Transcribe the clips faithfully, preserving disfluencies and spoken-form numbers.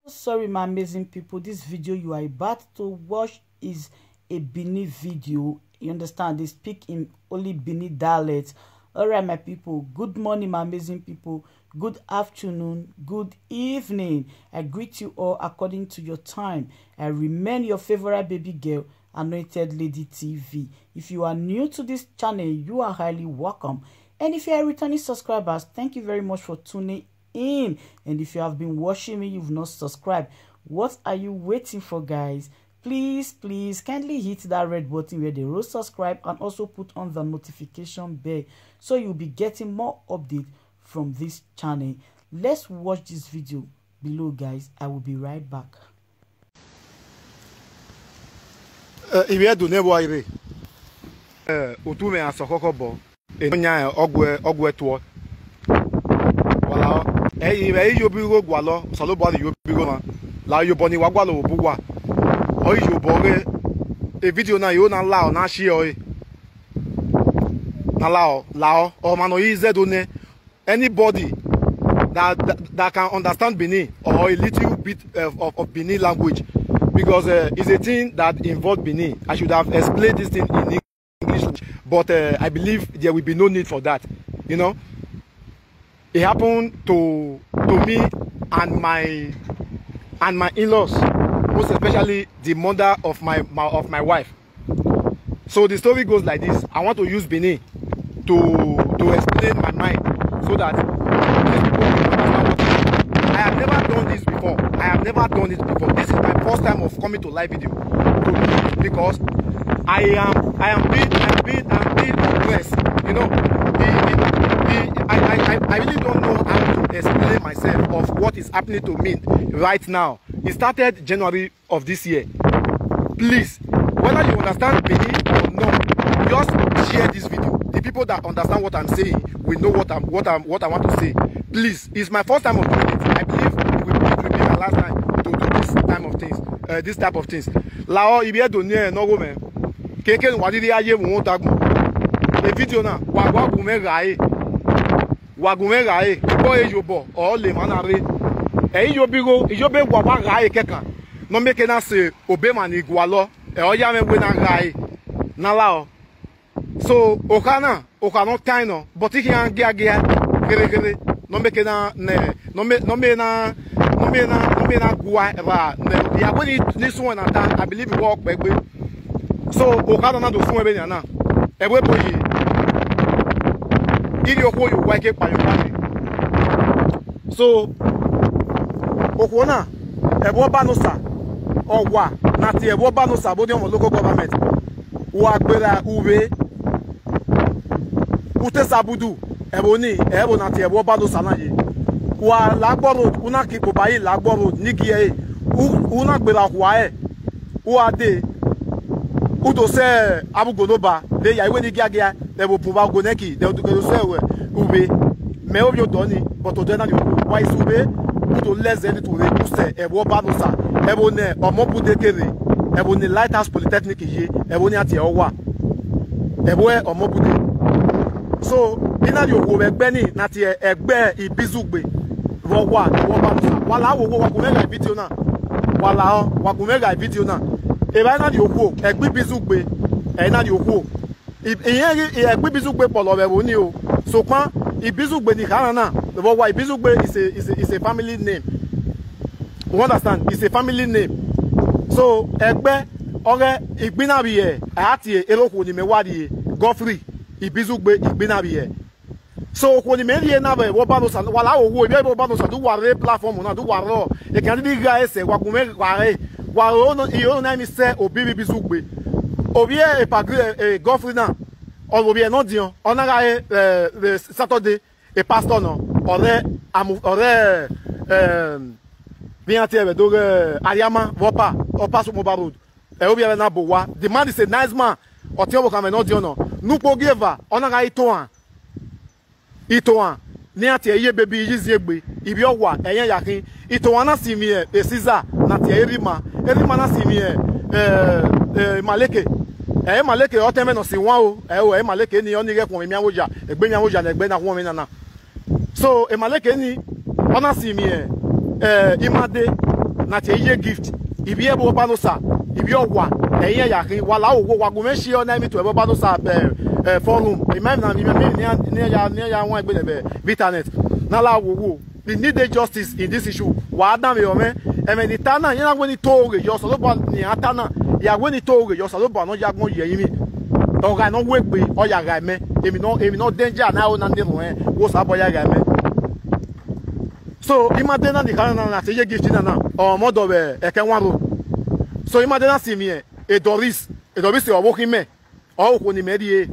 Sorry, my amazing people. This video you are about to watch is a Benin video. You understand? They speak in only Benin dialect. All right, my people. Good morning, my amazing people. Good afternoon. Good evening. I greet you all according to your time. I remain your favorite baby girl, Anointed Lady T V. If you are new to this channel, you are highly welcome. And if you are a returning subscribers, thank you very much for tuning in. And if you have been watching me, you've not subscribed, what are you waiting for, guys? Please, please kindly hit that red button where they wrote subscribe and also put on the notification bell so you'll be getting more updates from this channel. Let's watch this video below, guys. I will be right back. Eh, ivbi Ẹdo ne vbe a rre, eh, utu mwẹ a sẹ ọkhọkhọ bọ. Enoyan ọguẹ, ọguẹ tuọ. Wala, ẹ i vbe iyobọ igho gualọ, Osanobua ne iyobọ igho na. La iyobọ ne I wa gualọ vbe obọ uwa. Ọ i iyobọ ghe, e video na, I ho na la ọ na share ọre. Na la ọ, la ọ, ọmwa ne ọ i zẹ Ẹdo nẹ. Anybody that, that, that can understand Benin or a little bit of, of, of Benin language, because, uh, it's a thing that involves Benin. I should have explained this thing in English, but, uh, I believe there will be no need for that. You know, it happened to, to me and my, and my in-laws, most especially the mother of my, my, of my wife. So the story goes like this. I want to use Benin to, to explain my mind so that these people will understand what I have never done this before. I have never done this before. This is my first time of coming to live video to do this because I am, I am being, I am being, I am being oppressed. You know, the, the, the, I, I, I, I really don't know how to explain myself of what is happening to me right now. It started January of this year. Please, whether you understand Benin or not, just share this video. The people that understand what I'm saying will know what I'm, what I'm, what I want to say. Please, it's my first time of doing it. I believe it will, it will be my last time to do this time of things, uh, this type of things. La ọ, ivbi Ẹdo ne ọ gho mwẹ. Keke ne uwa rhirhi a ye vbe uhunmwu otagbọn. E video na, wa, wa gu mwẹ gha re. Wa gu mwẹ gha re, obọ ẹre iyobọ, ọ le emwa na rre. Ẹ i iyobọ igho, iyobọ ewa wa gha re kẹkan. Ne ọ mieke na sẹ obọ emwa ni gualọ, ẹ ọ ya mwẹ wẹ na gha re, na la ọ. So, okha na, okha ne ọ taẹn nọ, but I khian giagia kherhe kherhe, ne ọ mieke na, nẹ, ne ọ mie, ne ọ mie na, ne ọ mie na, ne ọ mie na gua evba, nẹ, ya wẹ ni, ni suẹn na ta, I believe wẹ ọ kpẹ gbe. So, okha na na do suẹn vbenian na. Ẹvbo ebo ye, I rhie okhuo ye owa, I ke kpa ye owa ni. So, okhuo na, ẹvbo Ọba ne Osa, ọ wa, ne a tie ẹvbo Ọba ne Osa, vbe odiọnmwẹ local government, wa gberra uvbe, u te sabudu, ẹvbo ni, ẹvbo ne a tie ẹvbo Ọba ne Osa na ye. Wa la agbọ road, u na ke ikpobare la agbọ road, ni gie ẹre, u, u na gberra okhuo ẹre, u gha dee, u do sẹ avbe ugonoba vbe ya, I wẹ ne I giagia, ẹvbo bun vbe ugonẹki, de u do sẹ uvbe. Mẹ ovbi odọ ni, but odẹ na ni okhuo. Wa i sẹ uvbe, u do lẹzẹ ni tu rre, u sẹ ẹvbo Ọba ne Osa, ẹvbo ne Ọmọbude kere, ẹvbo ne Lighthouse Polytechnic ye, ẹvbo ne a tie ọ wa. Ẹvbo Ọmọbude. So, I na rhie okhuo vbe ẹgbẹ ni, ne a tie ẹgbẹ Ibizugbe, vbe ọ wa, vbe Ọba ne Osa. Wa la wo, wa gu mwẹ gha video na. Wa la ọ, wa gu mwẹ gha video na. Evba I na rhie okhuo, ẹgbẹ Ibizugbe, ẹ I na rhie okhuo. I, irẹn ghi, ẹgbẹ Ibizugbe kpọlọ vbe ẹvbo ni o. Sokpan, Ibizugbe ni kha na na, vbe ọ wa, Ibizugbe is a, is a, is a family name. You understand? It's a family name. So, ẹgbẹ, ọghe Igbinavbiẹ, a tie erha okhuo ne imẹ wa rhie, Godfrey Ibizugbe Igbinavbiẹ. So, okhuo ne imẹ rhie na vbe ẹvbo Ọba ne Osa, wa la wo wo, vbe ẹvbo Ọba ne Osa, do wa rre platform na, do wa rrọọ, ekẹn dede gha ẹsẹ, wa gu mwẹ gha re, wa ro no, I ro na emi sẹ obi vbe Ibizugbe. Ovbi e Pagri, eh, Godfrey na, ọ vbe ovbi ẹnọdiọn, ọ na gha re, eh, vbe Saturday, e pastor nọ, ọ rre amu, ọ rre, eh, vbe iran tie ẹvbo do ghe Ariama, vbe Ọpa, Ọpa Sukun Ọba Road. Ẹ ovbi ẹvbo na bọ owa. The man is a nice man. Ọtiọnvbokhan mwẹ ne ọ diọn nọ. Ne ukpo gie eva, ọ na gha re itohan. Itohan, ne iran tie iye bebi iye iziegbe, ivbi ọwa, ẹ i yan ya khin. Itohan na sinmwi e Siza, ne a tie Erima. Erima na sinmwi e, eh, eh, Maleke. Ẹ, Maleke, ọtẹn mwẹ ne ọ si wan o. Ẹ o, ẹ, Maleke ni, ọ ni ghẹ khuọnmwi emianvwe oya, egbe emianvwe oya ne ẹgbẹ na khuọnmwi na na. So, Emaleke ni, ọ na sinmwi, eh, Imade, na tie iye gift, ivbi ẹvbo Ọbanosa, ivbi ọwa, ẹ i re iran ya khin. Wa la wo wo, wa gu mwẹ share ọna emwi to ẹvbo Ọbanosa, eh, eh, forum. I ma emwi na, I ma emwi ne iran, ne iran ya, ne iran ya wan egbe vbe, vbe internet. Na la wo wo. We need a justice in this issue. Wa danmwehọ mwẹ, ẹmwẹ ne I ta na, iran na wẹ ne I to ghe ye Osanobua ne iran ta na, ya wẹ ne I to ghe ye Osanobua ne ọ ya agbọn ye ẹrinmwi. Ọ gha ne ọ wegbe, ọ ya gha mẹ. Emwi nọ, emwi nọ danger na, ọ na ne erhuẹn, wo Osanobua ya gha mẹ. So, ima de na ni khana na, na te ye gift na na, ọ mọ dọ vbe ẹkẹ wan ro. So, ima de na si miẹn, e Doris, e Doris ọvbokhan mẹ, ọ okhuo ne imẹ rrie.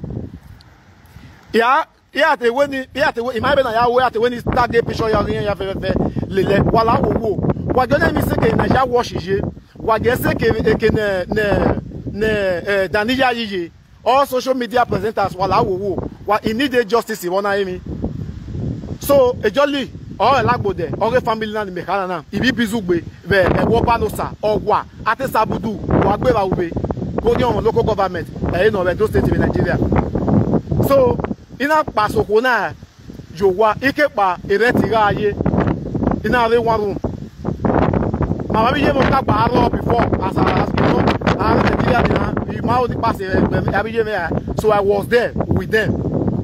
Ya, ya te wẹ ni, ya te wẹ, ima ebe na ya wẹ, ya te wẹ ni tag picture ya ghi ya fẹfẹfẹ lele, wa la wo wo. Wa gele mi seke na ya wash ye. Wa gele seke eke ne, ne, ne, eh, Daniel yi ye. All social media presenters, wa la wo wo, wa, I need a justice vbe ọna emwi. So, Ejọli, ọ rre Lagbodẹ, ọ ghe family na ni mẹ khana na, ivbi Bizugbe, vbe ẹvbo Ọbanosa, Ọwa, Atesabudu, wa gbe vbe ube, Godiọnmwẹ local government, ẹ i re nọ vbe Edo State vbe Nigeria. So, I na kpa sokhuo na, ye owa, I ke kpa erẹti gha ye, I na rre one room. Ma vbe ye mwẹ ọka gba arrọọ before, as a, as you know, a rre Nigeria nian, I ma ho ni pass, eh, eh, a vbe ye mwẹ a. So I was there with them.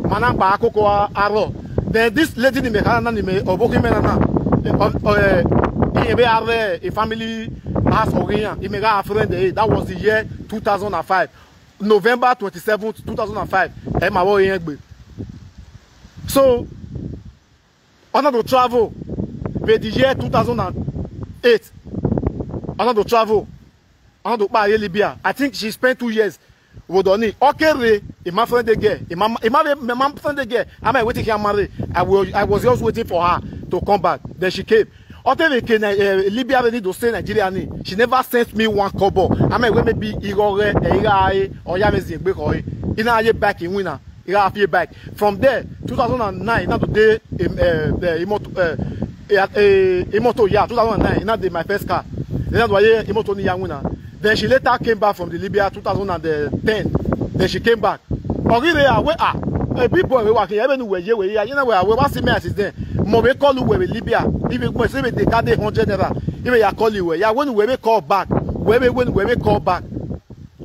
Ma na gba koko a-, arrọọ. Then this lady ni mẹ khana na ni mẹ, ọvbokhan mẹ na na, eh, ọ, ọ, eh, irẹn vbe a rre, eh, family house ọghe iran, imẹ gha friend ẹre. That was the year two thousand and five, November twenty-seventh, two thousand and five. Ẹ ma vbe ọre irẹn gbe. So, ọ na do travel vbe the year two thousand and eight. Ọ na do travel. Ọ na do kpa ye Libya. I think she spent two years vbe odọ ni. Ọ ke rre, I ma friend the girl. I ma, I ma, I ma friend the girl. I ma waiting here, marry. I was, I was just waiting for her to come back. Then she came. Ọ te vbe ke na, eh, Libya vbe ni do stay Nigeria ni. She never sent me one kobo. I ma wẹ maybe igho ghe, eh, igho a re, ọ ya mwẹ zin egbe khọe. I na ye back in winner. I gha fi back. From there, two thousand and nine, I na do de, em, eh, eh, imoto, eh, eh, eh, imoto ya, two thousand and nine, I na de my first car. Then I do ye imoto ni ya winner. Then she later came back from the Libya, two thousand and ten. Then she came back. Ọ ghi rre a wẹ, ah, a big boy vbe wa khin, ebe ne uwẹ ye wẹ ya, ye na wẹ a wẹ wa si me since then. Mẹ vbe call uwẹ vbe Libya, even when say the car dey hundred naira, even ya call uwẹ, ya wẹ ne uwẹ vbe call back, wẹ vbe wẹ ne uwẹ vbe call back.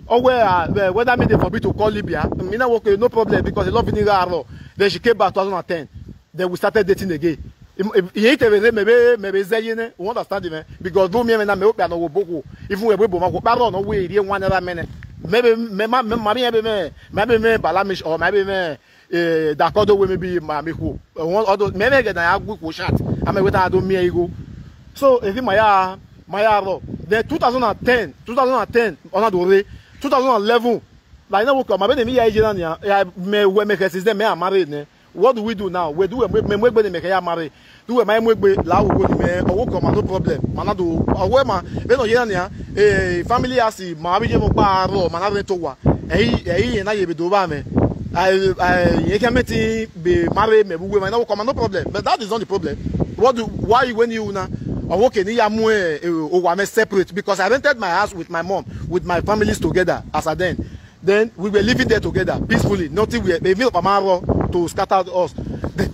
Ọ wẹ, ah, eh, whether me dey forbid to call Libya, mm, I na wẹ okay, no problem, because I love ni gha rrọọ. Then she came back two thousand and ten. Then we started dating again. I, I, I te vbe rre, mẹ vbe, mẹ vbe zẹ ye nẹ, you understand me? Because do me na mẹ okpia nọ wo boko. Even we bo ma wo kpa rrọọ nọ we rrie one naira mẹ nẹ. Mẹ vbe, mẹ ma, mẹ ma miẹn vbe mẹ, mẹ vbe mẹ bala mi or mẹ vbe mẹ, eh, da kọ do we maybe ma mi khuo. Ọdọ mẹ vbe ghe na ya gbe ikhuo chat. A mẹ wẹ ta do miẹn igho. So, evi ma ya, ma ya rrọọ. Then two thousand and ten, two thousand and ten, ọ na do rre. Two thousand and eleven, like, na wo kọ, ma vbe ne mi ya ye na nia, ya mẹ wẹ mẹ khẹ since then, mẹ a marry nẹ. What do we do now? We do we mu, mẹ mu egbe ne mẹ khẹ ya marry. Do we ma mu egbe, la wo wo ni mẹ, ọ wo kọ ma, no problem. Ma na do, ọ wẹ ma, vbe nọ ye na nia, eh, family asi, ma vbe ye mo gba rrọọ, ma na rre to wa. Ẹi, ẹi, ye na ye vbe do vba mẹ. I, I, ye can make thing be marry me, we, ma na wo kọ ma, no problem. But that is not the problem. What do, why you when you na? Ọ wo ke ni ya mu, eh, eh, owa mẹ separate, because I rented my house with my mom, with my families together as at then. Then we were living there together peacefully. Nothing we, a meal of amaro to scatter us. Then,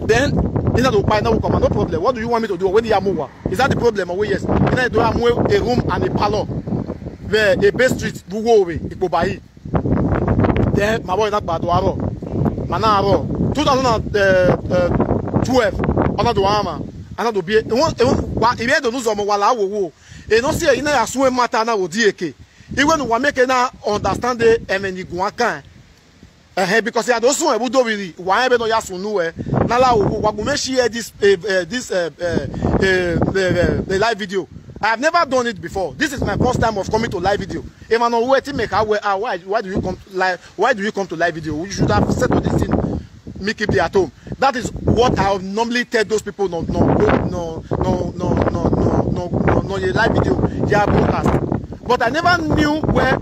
then, in the, no problem. What do you want me to do? When you are more, is that the problem? Oh, yes. In the, do have a room and a parlor. Where a base street, Buwowe, Ikpobayi. Then, my boy, not bad, Aro. Manaro. Two thousand twelve, another one, another beer. If you don't know, wala wo. E no si, e na ya suẹn matter na wo die ke. Iwẹ ne uwa make na understand the ẹmwẹ ni guan kan. Ẹhẹn, because ya do suẹn vbe udo vbirri, wa rẹn vbene ọ ya sunu ẹ. Na la wo, wa gu mẹ share this, eh, eh, this, eh, eh, eh, eh, eh, live video. I have never done it before. This is my first time of coming to live video. Emwa ne ọ ru ẹtin mẹ kha wẹ, ah, why, why do you come live? Why do you come to live video? You should have settled this thing. Me keep the at home. That is what I normally tell those people no, no, no, no, ye live video, ye broadcast. But I never knew where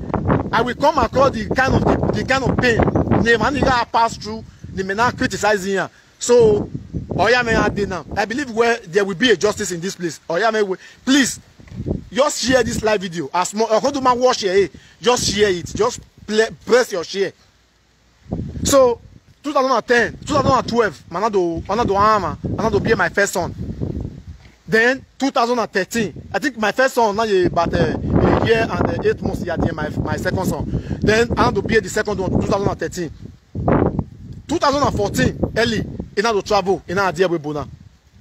I will come across the kind of, the, the kind of pain ne man nigga pass through, the men are criticizing here. So, Oyame Ade now. I believe where there will be a justice in this place. Oyame, we-, please, just share this live video. As more, Okoduma watch here, eh, just share it. Just play, press your share. So, two thousand and ten, two thousand and twelve, Manado, Manado Ama, Manado be my first son. Then two thousand and thirteen, I think my first son now ye about uh, a year and uh, eight months. Yeah, then my my second son. Then I had to be the second one two thousand and thirteen. Two thousand and fourteen early, he now to travel, he now there with Bona.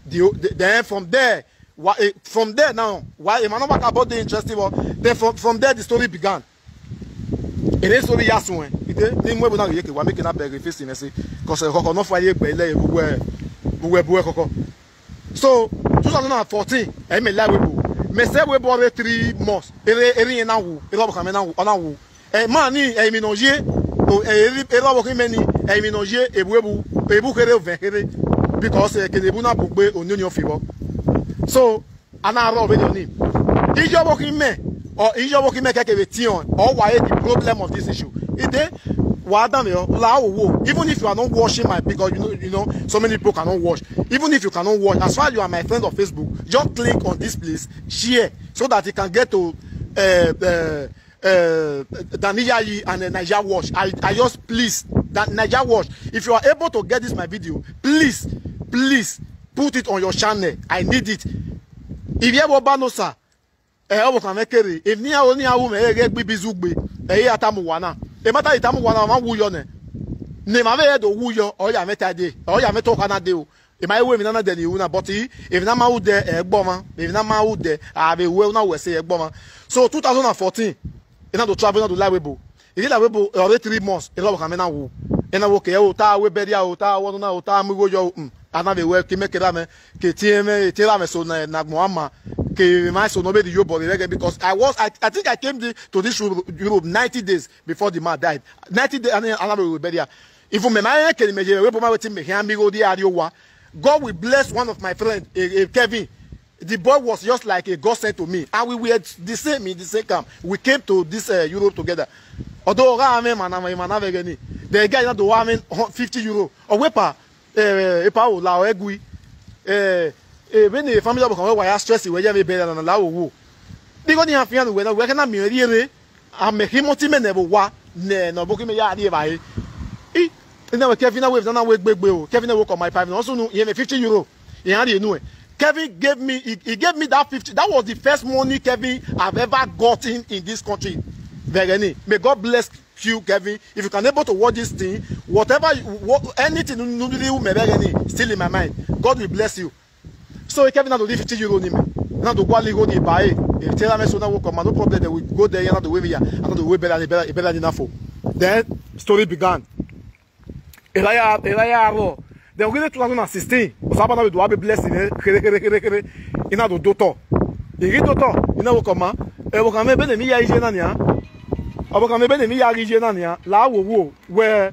The, the, then from there, why, eh, from there now, why am I not about the interesting one? Then from, from there the story began. Ene story ya suẹn, ide ni mu ebo na ghe ke wa make na bẹghe face mẹ se, cause eh, kọkọ nọ fua ye gbe ile ebo wẹ, ebo wẹ kọkọ. So two thousand and fourteen, ẹ mẹ la webo, mẹ sẹ webo re three months, ere ere yẹn na wu, ere ọbọ kan mẹ na wu, ọ na wu. Ẹ ma ni ẹ mi nọ ye, o ere ere ọbọ kan mẹ ni, ẹ mi nọ ye ebu ebu, ebu khere ovẹn khere, because ẹ kene ebu na bu gbe oni oni ọfi vbọ. So a na rrọọ vberriọ ni. Iye ọvbokhan mẹ, ọ, iye ọvbokhan mẹ kẹkẹ vbe tiọn, ọ wa the problem of this issue. Ide, wa dan vbe ọ, la wo wo. Even if you are not watching my, because you know, you know, so many people cannot watch. Even if you cannot watch, as far as you are my friend of Facebook, just click on this place, share, so that it can get to uh, uh, uh, Daniyayi and uh, Naija Watch. I, I just please that Naija Watch. If you are able to get this my video, please, please put it on your channel. I need it. If you ever ban no sir, eh, ọvbokhan mwẹ kere. If ni aro ni aro mẹ ghẹ gbe ibizu gbe, ẹ i ra tama uwa na. Emata i tama uwa na, ọmwa wu yọ nẹ. Ne emwa vbe do wu yọ, ọ ya mwẹ ta dee, ọ ya mwẹ ta okha na dee o. Emwa i ru emwi na na dẹ ne I ru na, but I, emwi na ma ru dẹ, ẹ gbọ ọmwa. Emwi na ma ru dẹ, a vbe ru ẹre na wẹ ẹse, ẹ gbọ ọmwa. So two thousand and fourteen, I na do travel, I na do la webo. I ghi la webo, ọ re three months, erha ọvbokhan mwẹ na wu. I na wo ke, ẹ wo ta wẹ bẹrriẹ o, ta wẹ ọnọna o, ta mu igho yọ o. Hmm. A na vbe wẹ ke imẹ ke erha mwẹ, ke tie mwẹ, tie erha mwẹ so na, na agbọn ama, ke emwa eso ne ọ vbe rhie iyobọ rre vbe ẹghẹ, because I was, I, I think I came the, to this Europe, Europe ninety days before the man died. Ninety days, a na, a na vbe ru burial. Even mẹ ma rẹn kene mẹ ye vbe ebo ma wetin mẹ khian mi igho rrie a rrie owa. God will bless one of my friend, eh, eh, Kevin. The boy was just like a God sent to me. And we were the same in the same camp. We came to this uh, Europe together. Although I have man, man, man, man, then the guy not to have fifty euro. Or wepa, eh, epa o la egui. Eh, eh, when the family of Okan were stress, we have a better than la wo. They got the hand, we na we cannot mirror. A mẹ khin mọti mẹ nẹ vbe owa nẹ ne ọvbokhan mẹ ya rrie evbare. I, I na wẹ Kevin na wẹ na wẹ gbegbe o. Kevin na wẹ call my five na. Ọsunu, I mwẹ fifty euro. I gha rhie enu ẹn. Kevin gave me, he, he gave me that fifty. That was the first money Kevin have ever gotten in this country. Vbe ẹghẹ ni, may God bless you, Kevin. If you can able to watch this thing, whatever, you, what, anything you do, you may vbe ẹghẹ ni, still in my mind. God will bless you. So Kevin na do rhie fifty euro ne imẹ. Na do gualọ igho ni ba ẹre. If tell me so na wo come, no problem, then we go there, na do we ya, na do we better, better, better than enough. Then story began. Eraya, eraya aro. Then we get two thousand and sixteen. Osaba na we do have a blessing, eh? Khere, khere, khere, khere. I na do do to. I ghi do to. I na wo come, eh, wo come, ebe ne mi ya iye na nia. Ọvbokhan mwẹ, ebe ne emwi ya ghi ye na nian, la wo wo wẹ.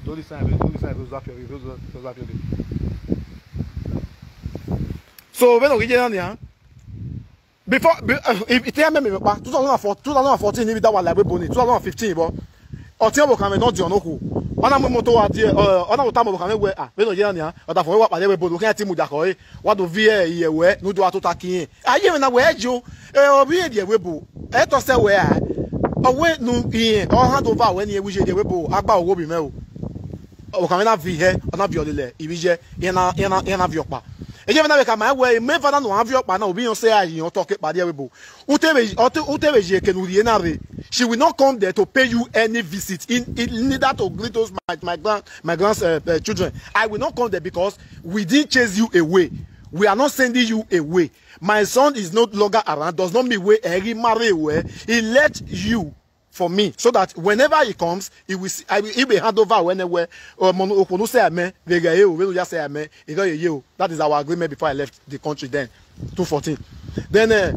Don't listen, don't listen, don't laugh your, don't laugh your. So vbene ọ ghi ye na nian, before, be- uh, if it mẹ mẹ kpa two thousand and four, two thousand and fourteen ni vbe da wa la ẹvbo ebo ni, two thousand and fifteen bọ. Ọtiẹn ọvbokhan mwẹ ne ọ diọn ne okhuo, ọ na mu imoto wa die, ọ na vbe tama ọvbokhan mwẹ wẹ, ah, vbene ọ ye na nian, ọdafẹn wẹ wa kpale ẹvbo ebo ni, u khian te mudia khọe, wa do viẹ iyẹ wẹ ne u do gha tota ke irẹn. A ye mwẹ na wẹ, ẹ yo, ovbi irẹn rhie ẹvbo ebo, ẹ tọ sẹ wẹ ra, ọ wẹ ne irẹn ọ hando ova wẹ ne irẹn wẹ iye rhie ẹvbo ebo, a gba ogho ovbi mwẹ o. Ọvbokhan mwẹ na viọ ihẹ, ọ na viọ lele ivbi iye, iran na, iran na, iran na viọ ọkpa. Ẹ ye mwẹ na vbe khama wẹ, imẹ eva na ne ọ gha viọ ọkpa na, ovbi irẹn ọ sẹ a yi irẹn otọ ke kpa rhie ẹvbo ebo. U te vbe, u te, u te vbe ye eke ne u rhie na rre. She will not come there to pay you any visit, in, in neither to greet those my, my grand, my grand uh, uh, children. I will not come there because we didn't chase you away. We are not sending you away. My son is no longer around, does not mean we ẹ ghi marry well. He left you for me so that whenever he comes, he will see, I will, he will hand over whenever. Okhuo ne u sẹ amẹ vbe ghẹ ẹre o, vbene u ya sẹ amẹ, I ghi ye ye o. That is our agreement before I left the country then, two fourteen. Then uh,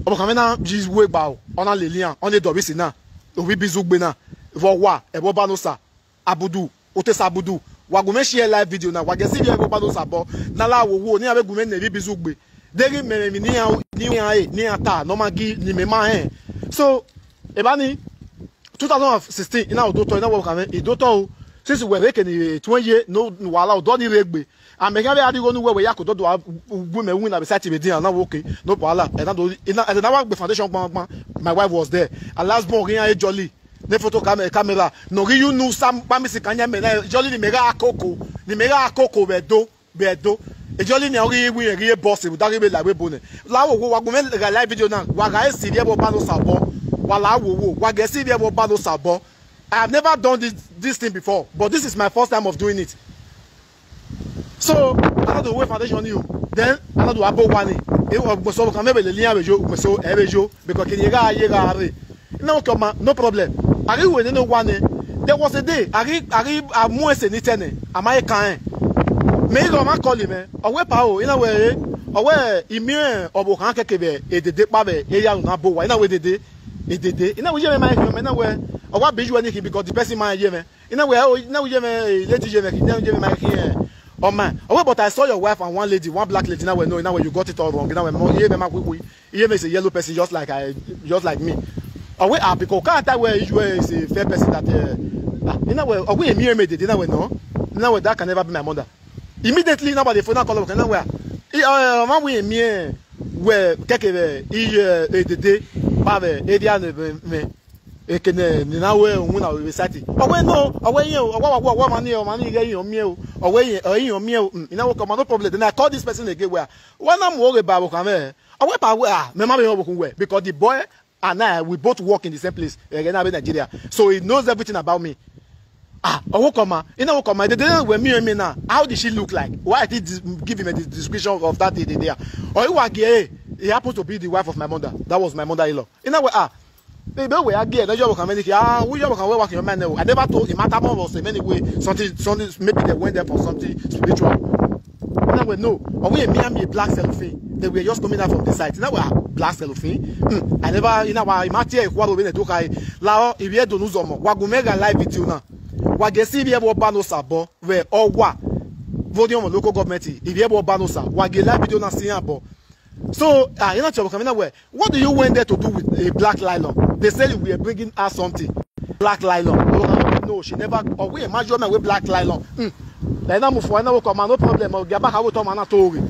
ọvbokhan mwẹ na ji wu egba o, ọ na lele iran, ọ na dọbisi na, ovbi Bizugbe na, vbe ọ wa, ẹvbo Ọbanosa, Abudu, u te sẹ Abudu, wa gu mwẹ share live video na, wa ghe si vbe ẹvbo Ọbanosa bọ, ne a la wo wo ne iran vbe gu mwẹ ne ovbi Bizugbe. Deghẹ mẹ mwẹ emwi ne iran, ne iran re, ne iran ta, ne ọ ma gi ne imẹ ma hẹn. So, eva ni, two thousand and sixteen, I na do otọ, I na wẹ ọvbokhan mwẹ, I do otọ o. Since wẹ rre eke ne tuẹn ye, no wahala, odọ ni rre egbe. Amẹ khian vbe a rhie igho ne uwẹ, wẹ ya ke odọ do a gu mẹ winna vbe site vbe edian, na wẹ okay, no wahala. Ẹ na do, I na, ẹ na wa gbe foundation gbangban. My wife was there. A last born ghi iran e Jolly. Ne photo camera, camera. Ne ọ ghi unu sa kpamisi kan yan mẹ na, Jolly ne imẹ gha koko, ne imẹ gha koko vbe Ẹdo. vbe Ẹdo. Ejọli nian ghi wi ghi ye bọs, rhunmwuda ghi vbe la vbe ebo nẹ. La wo wo, wa gu mwẹ gha la video na, wa gha si ivbi ẹvbo Ọba ne Osabọ, wa la wo wo, wa gha si ivbi ẹvbo Ọba ne Osabọ. I have never done this, this thing before, but this is my first time of doing it. So, I no do wẹ foundation ni o. Then, I no do abo wa ni. E, ugbẹn sẹ ọvbokhan mwẹ vbe lele iran vbe yo, ugbẹn sẹ ẹ vbe yo, because kene gha ye gha rre. I na wẹ okọ ma, no problem. A ghi ru nene owa nẹ. There was a day, a ghi, a ghi, a mu ẹse ni tẹ nẹ, a ma he kan rẹn. Mẹ i ghe ọmwa call mwẹ, ọ wẹ pa o, I na wẹ re, ọ wẹ I miẹn ọvbokhan kẹkẹ vbe Edede kpa vbe area ne a bo owa, I na wẹ Edede, Edede. I na wẹ iye mwẹ ma he khian mẹ, I na wẹ, ọ wa be uwẹ ni khin because the person ma he ye mwẹ. I na wẹ, oh, I na wẹ iye mwẹ, eh, lady iye mwẹ, I na wẹ iye mwẹ ma he khian, eh, ọ ma. Ọ wẹ, but I saw your wife and one lady, one black lady, I na wẹ no, I na wẹ you got it all wrong, I na wẹ mọ, iye mwẹ ma khuikhui. Iye mwẹ is a yellow person just like I, just like me. Ọ wẹ, ah, because ka ta wẹ uwẹ is a fair person that, uh, ah, I na wẹ, ọ wẹ I miẹn mwẹ Edede, I na wẹ no. I na wẹ that can never be my mother. Immediately, nobody phone na call ọvbokhan, I na wẹ, ah, I, uh, ọmwa wẹ I miẹn wẹ kẹkẹ vbe iye, uh, Edede, ba vbe area ne vbe, vbe, eke ne, ne I na wẹ winna vbe sati. Ọ wẹ no, ọ wẹ iye o, ọ wa wa wa wa ọmwa ni, ọmwa ni ghe iye ọ miẹn o. Ọ wẹ iye, ọ iye ọ miẹn o. Mm, I na wẹ okọ ma, no problem. Then I call this person again wẹ, wa na mu oghe ba ọvbokhan mwẹ. Ọ wẹ pa wẹ, ah, mẹ ma vbe họn ọvbokhan wẹ, because the boy and I, we both work in the same place, eh, na vbe Nigeria. So he knows everything about me. Ah, ọ wẹ okọ ma, I na wẹ okọ ma, Edede wẹ miẹn mwẹ na, how did she look like? Why I did this, give him a des-, description of that Edede? Ọ i wa gie, he happens to be the wife of my mother. That was my mother-in-law. I na wẹ, ah, ebe wẹ a gie, ne yọ ọvbokhan mwẹ ni khin, ah, wẹ yọ ọvbokhan wẹ wa khian mẹ nẹ o. I never told him, I tama was in many way, something, something, maybe they went there for something spiritual. I na wẹ no, ọ wẹ I miẹn mwẹ black cellophane. They were just coming out from the site. I na wẹ, ah, black cellophane? Hmm, I never, I na wẹ, I ma tie ẹre khuaro vbene do khae. Lahọ, ivbi Ẹdo ne u zọmọ, wa gu mwẹ gha live video na. Wa gha si ivbi ẹvbo Ọba ne Osabọ vbe Ọwa, vbe Orhiọnmwẹ local government, ivbi ẹvbo Ọba ne Osa, wa gha live video na si iran obọ. So, ah, I na tie ọvbokhan mwẹ, I na wẹ, what do you went there to do with a black nylon? They say you were bringing out something. Black nylon. No, she never. Ọ wẹ ma yọ mẹ wẹ black nylon. Hmm. Then I na mu fo, I na wẹ okọ ma, no problem. Ọ gia ba kha wẹ otọ ma na to ghe.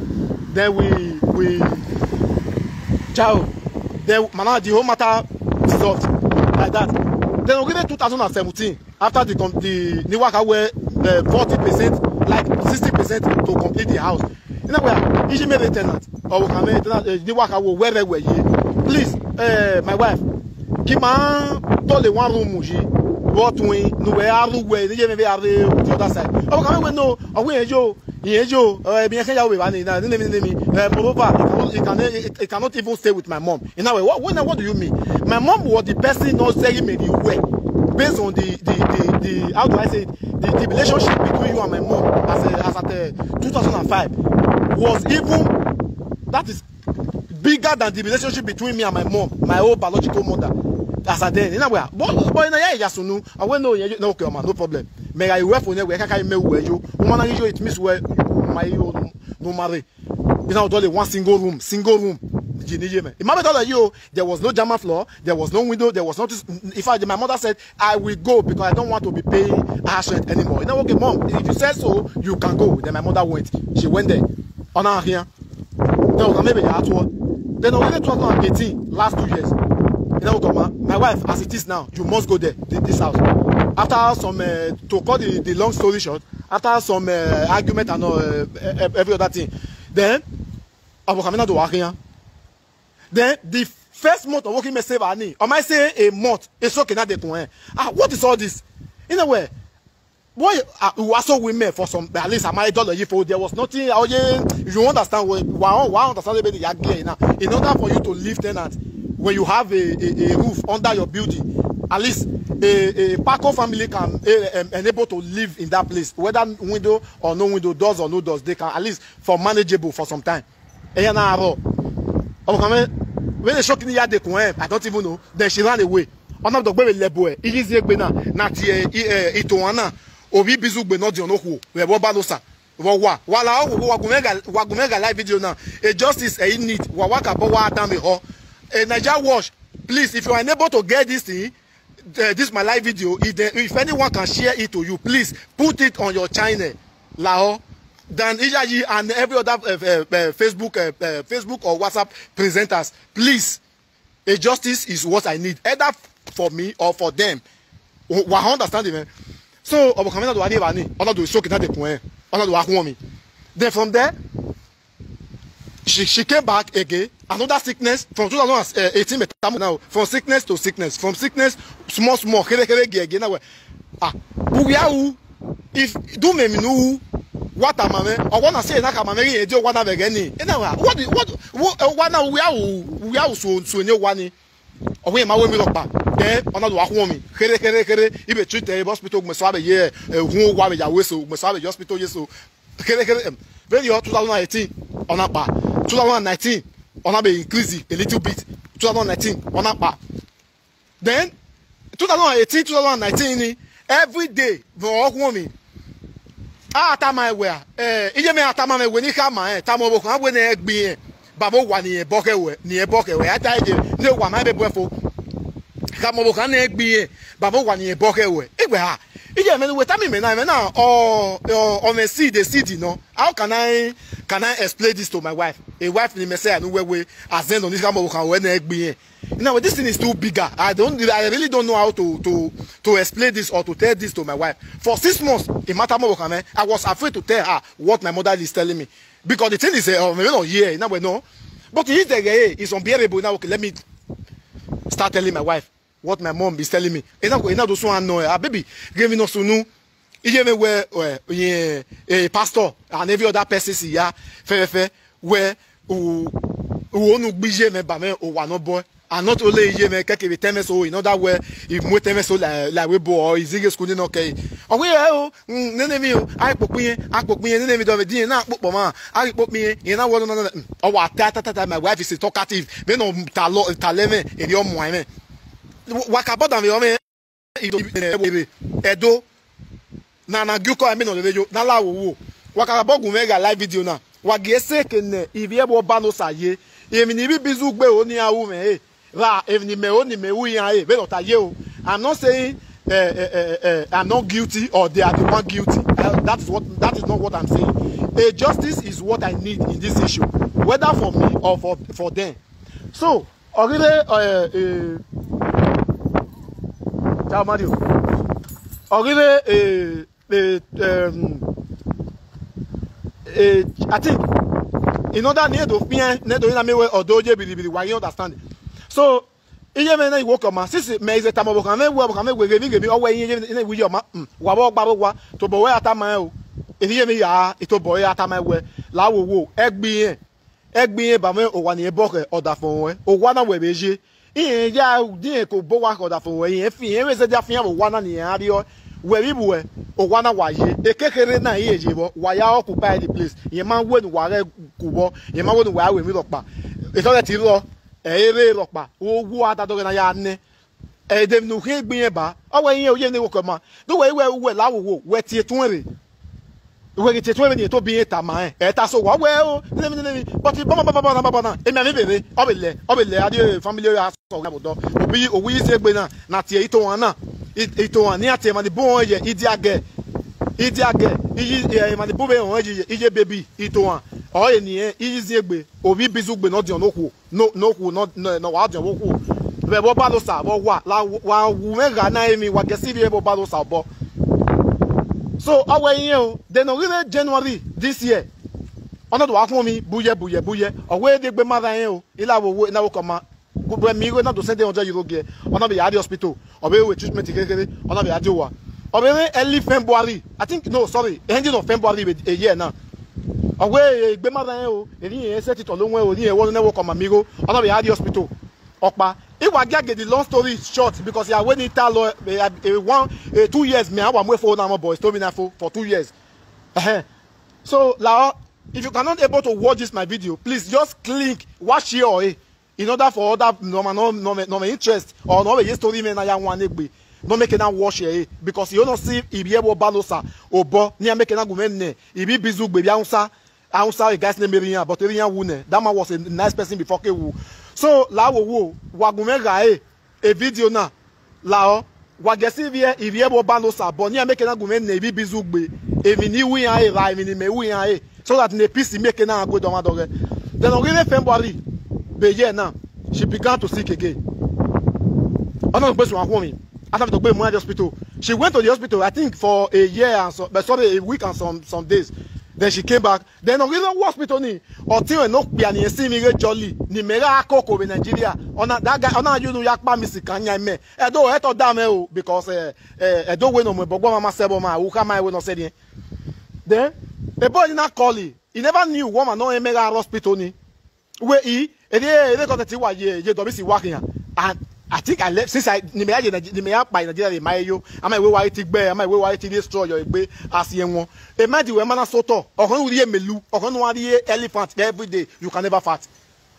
Then we, we, ciao. Then ma na, the whole matter resolved like that. Then we get two thousand and seventeen. After the com-, the, ni wa kha wẹ, uh, forty percent, like, sixty percent to complete the house. I na wẹ, iye mwẹ vbe tenant, ọvbokhan mwẹ tenant, eh, ni wa kha wẹ wẹ rẹ wẹ ye. Please, eh, my wife, ke ima dọlọ one room yi, vbe ọtuẹn, ne uwẹ a rre uwẹ, ne iye mwẹ vbe a rre the other side. Ọvbokhan mwẹ wẹ no, ọ wẹ irẹn yo, irẹn yo, eh, emwi ẹkẹn ya vbe evba ni, na, nene mi, nene mi, eh, moreover, he cannot, he can, he, he cannot even stay with my mom. In other words, what, what, what do you mean? My mom was the person not saying me the way, based on the, the, the, the, how do I say it? The, the relationship between you and my mom as a, as at, uh, two thousand and five was even, that is bigger than the relationship between me and my mom, my own biological mother. As at then, in a way, but, but in a way, yes, no, I went no, yeah, no, okay, man, no problem. Me, I wait for you, we can carry me where you, woman, you, it means where my, you, no marry. You know, only one single room, single room. Jini ye me. Imagine that you, there was no German floor, there was no window, there was nothing. In fact, my mother said, "I will go because I don't want to be paying house rent anymore." You know, "Okay, mom, if you said so, you can go." Then my mother went. She went there. On her here. Then we can maybe at what? Then we get two thousand and eighteen, last two years. You know, come on, my wife, as it is now, you must go there, thi-, this house. After some, uh, to cut the, the long story short, after some, uh, argument and, uh, e-, e-, every other thing, then, Abu Kamina do Wakinya. Then, the first month of working, me save ani, or might say a month, it's okay, now they can. Ah, what is all this? In a way, boy, uh, we were so women for some, at least I might dollar you for, there was nothing. Oh, yeah, you understand what, why, why understand the yagi now? In order for you to live tenant, when you have a, a, a roof under your building, at least a, a Paco family can, eh, um, enable to live in that place, whether window or no window, doors or no doors, they can at least for manageable for some time. Eya na aro. Omo kame, when they shock in the yard, they come, eh, I don't even know. Then she ran away. Ona dogbe vbe lebo e, iyi zi egbe na, na tie, i, eh, itohan na, ovbi Ibizu gbe nọ diọn okhuo, vbe ẹvbo Ọba ne Osa, vbe Owa. Wa la, oh, wa gu mwẹ gha, wa gu mwẹ gha live video na. A justice, eh, in need. Wa wa ka bọ wa dan vbe họ. Eh, Naija Watch, please, if you are unable to get this thing, eh, this my live video, if the, if anyone can share it to you, please put it on your channel. Lahọ, than Iyayi and every other, uh, uh, uh, Facebook, uh, uh, Facebook or WhatsApp presenters. Please, a justice is what I need, either for me or for them. Wa understand, man. So, Obo Kamina do ani bani, ona do shoki na de kun, ona do akun mi. Then from there, she she came back again. Another sickness from two thousand eighteen, but now from sickness to sickness, from sickness, small small, khere khere, gie gie na wẹ. Ah, uwia u, if do me mi nu, what am I? Or wanna say na come me, do wanna be gani. And now what the- what what wanna uwia u, uwia u so so ni wani. Ọ wẹ ma wẹ mi rhọkpa. Then ọ na do wa khuọnmwi khere khere khere, ibe treat ẹ hospital, ugbẹn sẹ vbe ye, eh, uhunmwu owa vbe ya wẹ eso, ugbẹn sẹ vbe ye hospital ye eso. Khere khere, em, vberriọ two thousand eighteen, ọ na kpa. Two thousand nineteen, ọ na be increase a little bit. Two thousand nineteen, ọ na kpa. Then two thousand eighteen, two thousand nineteen ni, every day vbe ọ khuọnmwi. A tama ẹn wẹ, eh, iye mwẹ a tama mwẹ wẹ ne I khama ẹn, tama ọvbokhan wẹ ne ẹ gbe irẹn, baba owa ne irẹn bọ khẹ wẹ, ne irẹn bọ khẹ wẹ, a ta ẹdẹ ne owa ma ebe bu ẹfo. Khama ọvbokhan ne ẹ gbe irẹn, baba owa ne irẹn bọ khẹ wẹ. Iwẹ ha, iye mwẹ ne uwẹ tama imẹ na, imẹ na, ọ, ọ, ọ mwẹ seed, seed nọ. How can I, can I explain this to my wife? A wife ni mẹ sẹ ya ne uwẹ wẹ, azẹn nọ ni khama ọvbokhan wẹ ne ẹ gbe irẹn. Now, this thing is too bigger. I don't, I really don't know how to, to, to explain this or to tell this to my wife. For six months, in matter more, I was afraid to tell her what my mother is telling me. Because the thing is, uh, maybe not here, now we know. But he is there, eh, it's unbearable. Now, okay, let me start telling my wife what my mom is telling me. Ena, ena do so annoy. Ah, baby, give me no sunu. Iye mwẹ wẹ, eh, eh, eh, pastor and every other person si ya fẹfẹfẹ wẹ, u, u onu gbe iye mwẹ ba mwẹ owa nọ bọ. And not only iye mwẹ, kẹkẹ vbe tẹmwẹ so, in other way, I mu tẹmwẹ so la, la we bo, or izighe school ni nọ kẹ. Ọ wẹ, eh, o, mm, nene mi o, a kpokpo iye, a kpokpo iye, nene mi dọ vbe din na kpokpo ma, a kpokpo iye, iye na wọ na na. Mm, ọ wa ta ta ta ta, my wife is talkative. Vbe no ta lọ, ta lẹ mwẹ, eri ọ muan mwẹ. Wa ka bọdan vbe ọ mwẹ. Ido, eh, Ẹdo, na na gi ukọ ẹmwẹ nọ rere yo, na la wo wo. Wa ka bọ gu mwẹ gha live video na. Wa gie sẹ ke nẹ ivbi ẹvbo Ọba ne Osa ye. Emwi ne ivbi Bizu gbe ro ne iran ru mwẹ re. Ra emwi ne imẹ ro ne imẹ ru iran re, vbene ọ ta ye o. I'm not saying, eh, eh, eh, eh, I'm not guilty or they are the one guilty. Uh, that is what, that is not what I'm saying. A justice is what I need in this issue, whether for me or for, for them. So, ọ ghi rre, eh, eh, ciao, Mario. Ọ ghi rre, eh, eh, um, eh, I think, in order ne I do fian, ne I do na me wẹ ọ do ye biribiri, wa ye understand. So, iye mwẹ na I wo kọ ma, since mẹ i zẹ tama ọvbokhan mwẹ wẹ, ọvbokhan mwẹ wẹ ghemwi ghemwi, ọ wẹ iye mwẹ na I wi ye ọma, mm, wa vbe ọgba vbe owa, tobọ wẹ a tama ẹn o. Erriọ iye mwẹ ya, tobọ wẹ a tama ẹn wẹ, la wo wo, ẹ gbe irẹn. Ẹ gbe irẹn ba mwẹ owa ne irẹn bọ khẹ ọdafẹn ruẹ. Owa na wẹ vbe ye. Irẹn ya di irẹn ke obọ owa khẹ ọdafẹn ruẹ, irẹn fi, irẹn vbe zẹdẹ afian vbe owa na ne irẹn a rriọ. Wẹ vbe ibuẹ, owa na wa ye. Ekekherhe na irẹn ye vbọ, wa ya occupy the place. Irẹn ma wẹ ne uwa ghẹ ku vbọ, irẹn ma wẹ ne uwa ru emwi rhọkpa. Etọghẹ te rrọọ, ẹ i rre rhọkpa. Owa da dọghẹ na ya nẹ. Ẹdẹ ne u khian gbe irẹn ba, ọ wẹ irẹn oye ne wẹ okọ ma. Do wẹ, wẹ, wẹ la wo wo, wẹ tie etuẹn rre. Wẹ ghi tie etuẹn vbene irẹn tobọ irẹn tama rẹn, ẹ ta so wa wẹ o, nene mi, nene mi, but baba, baba, baba, baba na, emwi a vbe vbe, ọ vbe lẹ, ọ vbe lẹ, a rrie family ya sọ ya vbe odọ. Obi, owi iziegbe na, na tie itohan na, i-, itohan, ne iran tie emwa ni bu rẹn ye, idiagẹ, idiagẹ, iyi, eh, emwa ni bu vbe rẹn ye, iye baby, itohan, ọ rẹn ni, eh, iyi iziegbe, ovbi Bizu gbe ne ọ diọn ne okhuo. No, no okhuo, no, no, no, wa diọn vbe okhuo. Vbe ẹvbo Ọba ne Osa, vbe owa, la, wa wu mwẹ gha na emwi, wa gẹ sẹ ivbi ẹvbo Ọba ne Osa obọ. So, ọ wẹ irẹn o, then ọ ghi rre January this year, ọ na do wa khuọnmwi buyẹ, buyẹ, buyẹ. Ọ wẹ de egbe ma rran irẹn o, I la wo wo, I na wo kọ ma, gu- vbe mi igho na do send hundred euro giẹ, ọ na vbe ya rrie hospital, ọ vbe ru treatment khere khere, ọ na vbe ya die owa. Ọ vbe rre early February, I think, no, sorry, ending of February vbe e year na. Ọ wẹ egbe ma rran irẹn o, erriọ irẹn sẹ titọ lo wẹn o, erriọ irẹn wẹ ne wẹ kọ ma mi igho, ọ na vbe ya rrie hospital. Ọkpa, I wa gia get the long story short because I wẹ ne I ta lọ, eh, eh, one, eh, two years, me, I wa mu efo na mọ, but e to me na fo for two years. Ẹhẹn. So, la, if you cannot able to watch this my video, please just click, wa share ọre, in order for other nọ ma, nọ, nọ, nọ interest or nọ vbe ye story mwẹ na ya wan egbe, nọ make na watch ẹre, because you no see ivbi ẹvbo Ọba ne Osa obọ, ne iran make na gu mwẹ nẹ ivbi Bizu gbe vbe Hausa, Hausa, a guy's name erha iran, but erha iran wu nẹ, that man was a nice person before ke wu. So, la wo wo, wa gu mwẹ gha re, e video na, la ọ, wa gẹ sẹ ivbi, ivbi ẹvbo Ọba ne Osa obọ, ne iran make na gu mwẹ nẹ ivbi Bizu gbe, emwi ne I ru iran re, ra emwi ne imẹ ru iran re, so that ne peace make na gu do ọmwa dọghẹ. Then ọ ghi rre February, vbe year na, she began to sick again. Ọ na gbe suẹn khuọnmwi, a na vbe tọ gbe mu iran hospital. She went to the hospital, I think, for a year and so, but sorry, a week and some, some days. Then she came back. Then ọ ghi rre hospital ni, ọtiọnrẹn ne okpia ni si mwẹ ighe Jolly, ne imẹ gha koko vbe Nigeria. Ọ na, that guy, ọ na ye unu ya kpa mi sikan yan imẹ. Ẹdo, ẹtọ da mwẹ o, because, eh, eh, Ẹdo wẹ ne ọ mu ẹbọ gbe ọmwa ma sẹ vbe ọmwa, u khama ẹre wẹ ne ọ sẹrriẹ. Then, ebo ni na call, he never knew wẹ ọmwa ne ọ rẹn mẹ gha rre hospital ni. Wẹ i, erriọ, erriọ content wa ye, ye dọmisi wa khian. And I think I left since I, ne imẹ ya ye Nige-, ne imẹ ya kpa Nigeria, ma yo. Ama wẹ wa ti gbe, ama wẹ wa ti destroy your egbe as ye won. E mind wẹ ma na sotọ, ọkhọn u rhie melu, ọkhọn u rhie elephant every day, you can never fat.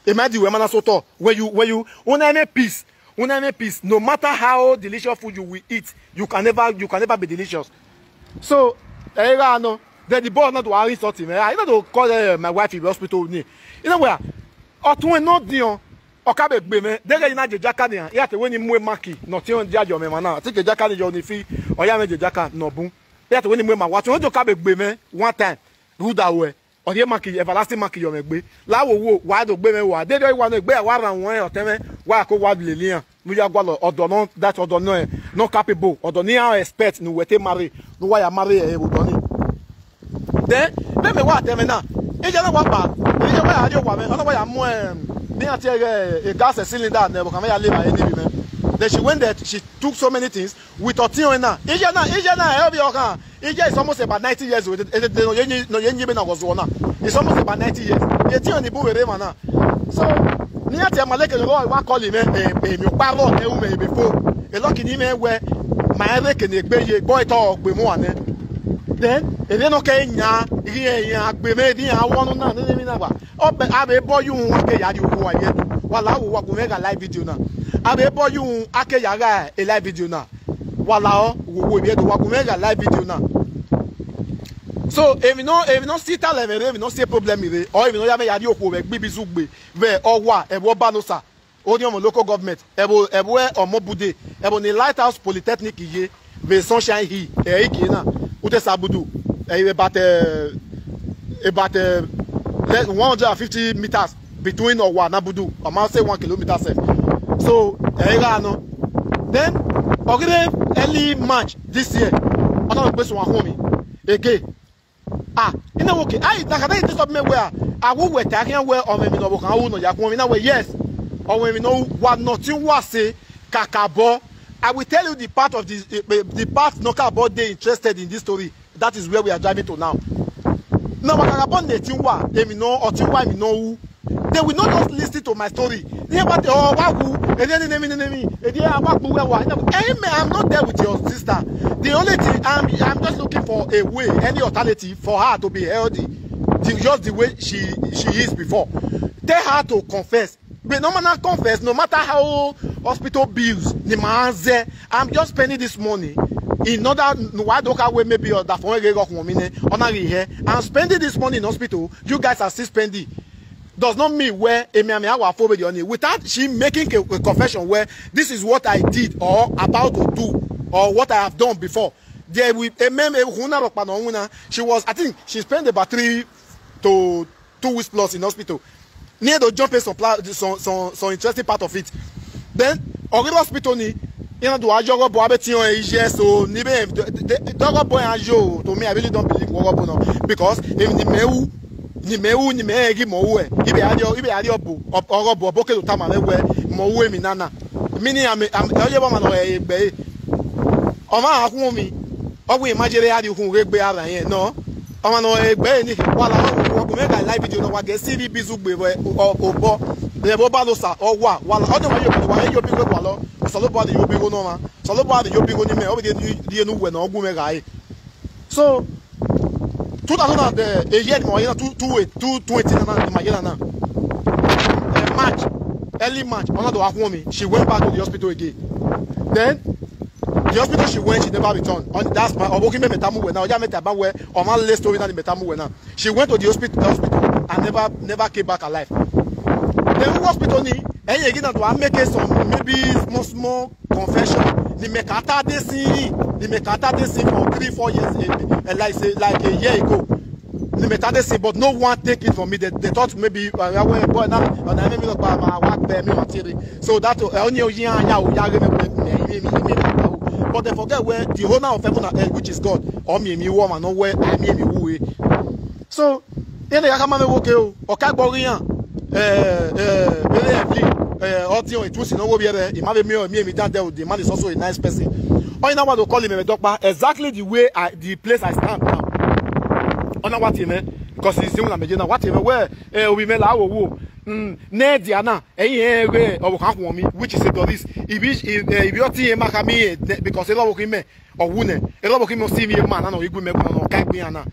E mind wẹ ma na sotọ, when you, when you, una make peace, una make peace. No matter how delicious food you will eat, you can never, you can never be delicious. So, ẹ gha nọ, then the boy na do insult him. I no do call, eh, my wife in the hospital ni. You know where? Ọtun no diọn, ọ ka be gbe mwẹ. Deghẹ I na je jaka nian, I ya te wẹ ne I mu emaki, ne ọtiọnrẹn dia yọ mwẹ emwa na. I think jaka ni yọ ni fi, ọ ya mwẹ je jaka nọ bun. I ya te wẹ ne I mu emaki, ọtun do ka be gbe mwẹ one time. Rhunmwuda wẹ, ọ rhie emaki, everlasting emaki yọ mwẹ egbe. La wo wo, wa do gbe mwẹ wa. Deghẹ I wa ne egbe, wa rhan wọn ọtẹn mwẹ, wa ko wa lele iran. Ne u ya gualọ ọdọ nọ, that ọdọ nọ, nọ capable, ọdọ ne iran expect ne uwẹ te marry, ne uwa ya marry ẹre vbe odọ ni. Then, mẹmẹ wa tẹ mwẹ na, iye na wa kpa, iye wa ya rrie owa mwẹ, ọ na wa ya mu, em, ne iran tie ghẹ, eh, gas cylinder nẹ, vbe ọkhan mwẹ ya le evbare ne ivbi mwẹ. Then she went there, she took so many things with ọtiọnrẹn na. Iye na, iye na, ẹ ovbi ọkhan, iye is almost about ninety years old, edede ne ọ ye yin, ne ọ ye yin ebe na ọghe ọzuọ na. It's almost about ninety years. Etiọnrẹn ni bun vbe rre emwa na. So, ne iran tie ma leke ne ọ wa call mwẹ, eh, eh, emwi ọkpa rrọọ ne u mwẹ ebe fo. E lucky ne I mwẹ wẹ, ma rẹn rre eke ne egbe ye, egbe ọre te ọ gbe mu uwa nẹ. Then, erriọ ne ọ kẹ yan, ighẹ iran gbe mwẹ, erriọ iran wọ ọnu na, nene emwi na wa. Ọ bẹ, avbe bọ ye uhunmwu a ke ya rrie okhuo a ye do. Wa la wo, wa gu mwẹ gha live video na. Avbe bọ ye uhunmwu a ke ya gha e live video na. Wa la ọ, wo, wo, ivbi Ẹdo, wa gu mwẹ gha live video na. So, emwi nọ, emwi nọ si italẹ mwẹ rre, emwi nọ si problem rre, ọ emwi ne ọ ya mwẹ ya rrie okhuo vbe egbe Ibizugbe, vbe Ọwa, ẹvbo Ọbanosa, Orhiọnmwẹ local government, ẹvbo, ẹvbo Ọmọbude, ẹvbo ne Lighthouse Polytechnic ye, vbe Sunshine Hill, ẹ, igie na, u te sa budu, ẹ, about, eh, about, eh, le-, one hundred and fifty meters between Ọwa ne Abudu, I might say one kilometer sef. So, ẹ i gha nọ. Then, ọ ghi rre early March this year, ọ na gbe suẹn khuọnmwi again. Ah, I na wẹ okay, a i na khama disturb mẹ wẹ, a, a wu wẹ ta khian wẹ ọ mwẹ emwi ne ọvbokhan ru ne ọ ya khuọnmwi, I na wẹ yes, ọ mwẹ emwi ne ọ ru, wa nọ ọtiọnrẹn wa sẹ kakabọ. I will tell you the part of the, eh, eh, the part ne ọ kakabọ dey interested in this story. That is where we are driving to now. Na wa kakabọ ne ọtiọnrẹn wa, emwi ne ọ, ọtiọnrẹn wa emwi ne ọ ru. They will not just listen to my story. Iran wa te, ọ wa wu, ede nene emwi, nene emwi, ede a wa gbe uwẹ wa. Ẹ i mẹ, I'm not there with your sister. The only thing, I'm, I'm just looking for a way, any alternative for her to be healthy, the, just the way she, she is before. Tell her to confess. But no matter confess, no matter how hospital bills, the man say, I'm just spending this money in order, why don't I wait maybe or that for a go home in, on a here. I'm spending this money in hospital. You guys are still spending. Does not mean where a man may have a phobia on it without she making a, a confession where this is what I did or about to do or what I have done before. There will a man, a huna rokpa no huna. She was, I think she spent about three to two weeks plus in hospital. Near to jump in some, pla- some, some, some interesting part of it. Then, ọ ghi rre hospital ni, iran do a yọ ọghọbọ, a be tiọn ẹre iye, so, ni be, the, the, the ọghọbọ iran yo, to me, I really don't believe ọghọbọ no, because emwi ne imẹ ru, ne imẹ ru, ne imẹ rẹn ghi mẹ ru ẹ, ibe a rrie, ibe a rrie ọbo, ọ-, ọghọbọ, ọbo ke do tama mwẹ wẹ, mẹ ru emwi nana. Meaning, I'm, I'm, ọ ye vbe ọmwa ne ọ rẹn egbe ẹre. Ọmwa a khuọnmwi, ọ wẹ ima ye rre a rrie ukhunmwu ghe egbe a rran irẹn nọ. Ọmwa ne ọ rẹn egbe ẹre ni, wa la, wa gu mwẹ gha live video nọ, wa ghe si vbe Ibizugbe vbe ọ-, obọ, vbe Ọbanosa, Ọwa, wa la, ọ de wa ye obọ, wa ye obọ igho, wa lọ. Osanobua de ye obọ igho ne ọmwa. Osanobua de ye obọ igho ne imẹ, ọ vbe rhie, rhie ne uwẹ ne ọ gu mwẹ gha re. So, two thousand and, eh, a year ni ma ye na, two, two, two twenty na, ni ma ye na na. Eh, March, early March, ọ na do wa khuọnmwi, she went back to the hospital again. Then, the hospital she went, she never returned. On, that's my, ọ vbe okhi mẹ mẹ tama uwẹ na, ọ ya mẹ tama wẹ, ọ ma lele story na ni mẹ tama uwẹ na. She went to the hospital, hospital and never, never came back alive. Then, hospital ni, ẹyẹ ghi na do wa make some, maybe small, small confession, ni mẹ ka ta dey sin, ni mẹ ka ta dey sin for three, four years, eh, eh, like say, like a year ago. Ni mẹ ta dey sin, but no one take it from me. They, they thought maybe, uh, uh, boy, now, uh, now, maybe, uh, uh, uh, so that, uh, only you ya, ya, ya, me, me, me, me, me, me, but they forget where the owner of heaven and earth, which is God, or me, me, woman, no where I me, me, who, eh. So, iran ne gha khama mwẹ wo ke o, ọ ka gbe ọghe iran, eh, eh, vbene ẹ fi, eh, ọtiọn etusi ne ọ wo vbiẹ rẹ, I ma vbe miẹn ọmọ emwi dan dẹ o, the man is also a nice person. Ọ na wa do call mẹ vbe dọkpa, exactly the way I, the place I stand now. Ọ na wa tie mẹ, because he's the one mẹ ye na, wa tie mẹ wẹ, eh, ovbi mwẹ la wo wo, mm, ne dia na, ẹi rẹn ghe ọvbokhan khuọnmwi, which is a Doris. Ivbi, eh, ivbi ọtiẹn ma khama irẹn, because erha ọvbokhan mẹ, ọ wu nẹ, erha ọvbokhan mẹ ọ si mwẹ ma na, ne ọ ghi gu mẹ guan, ne ọ ka gbe iran na.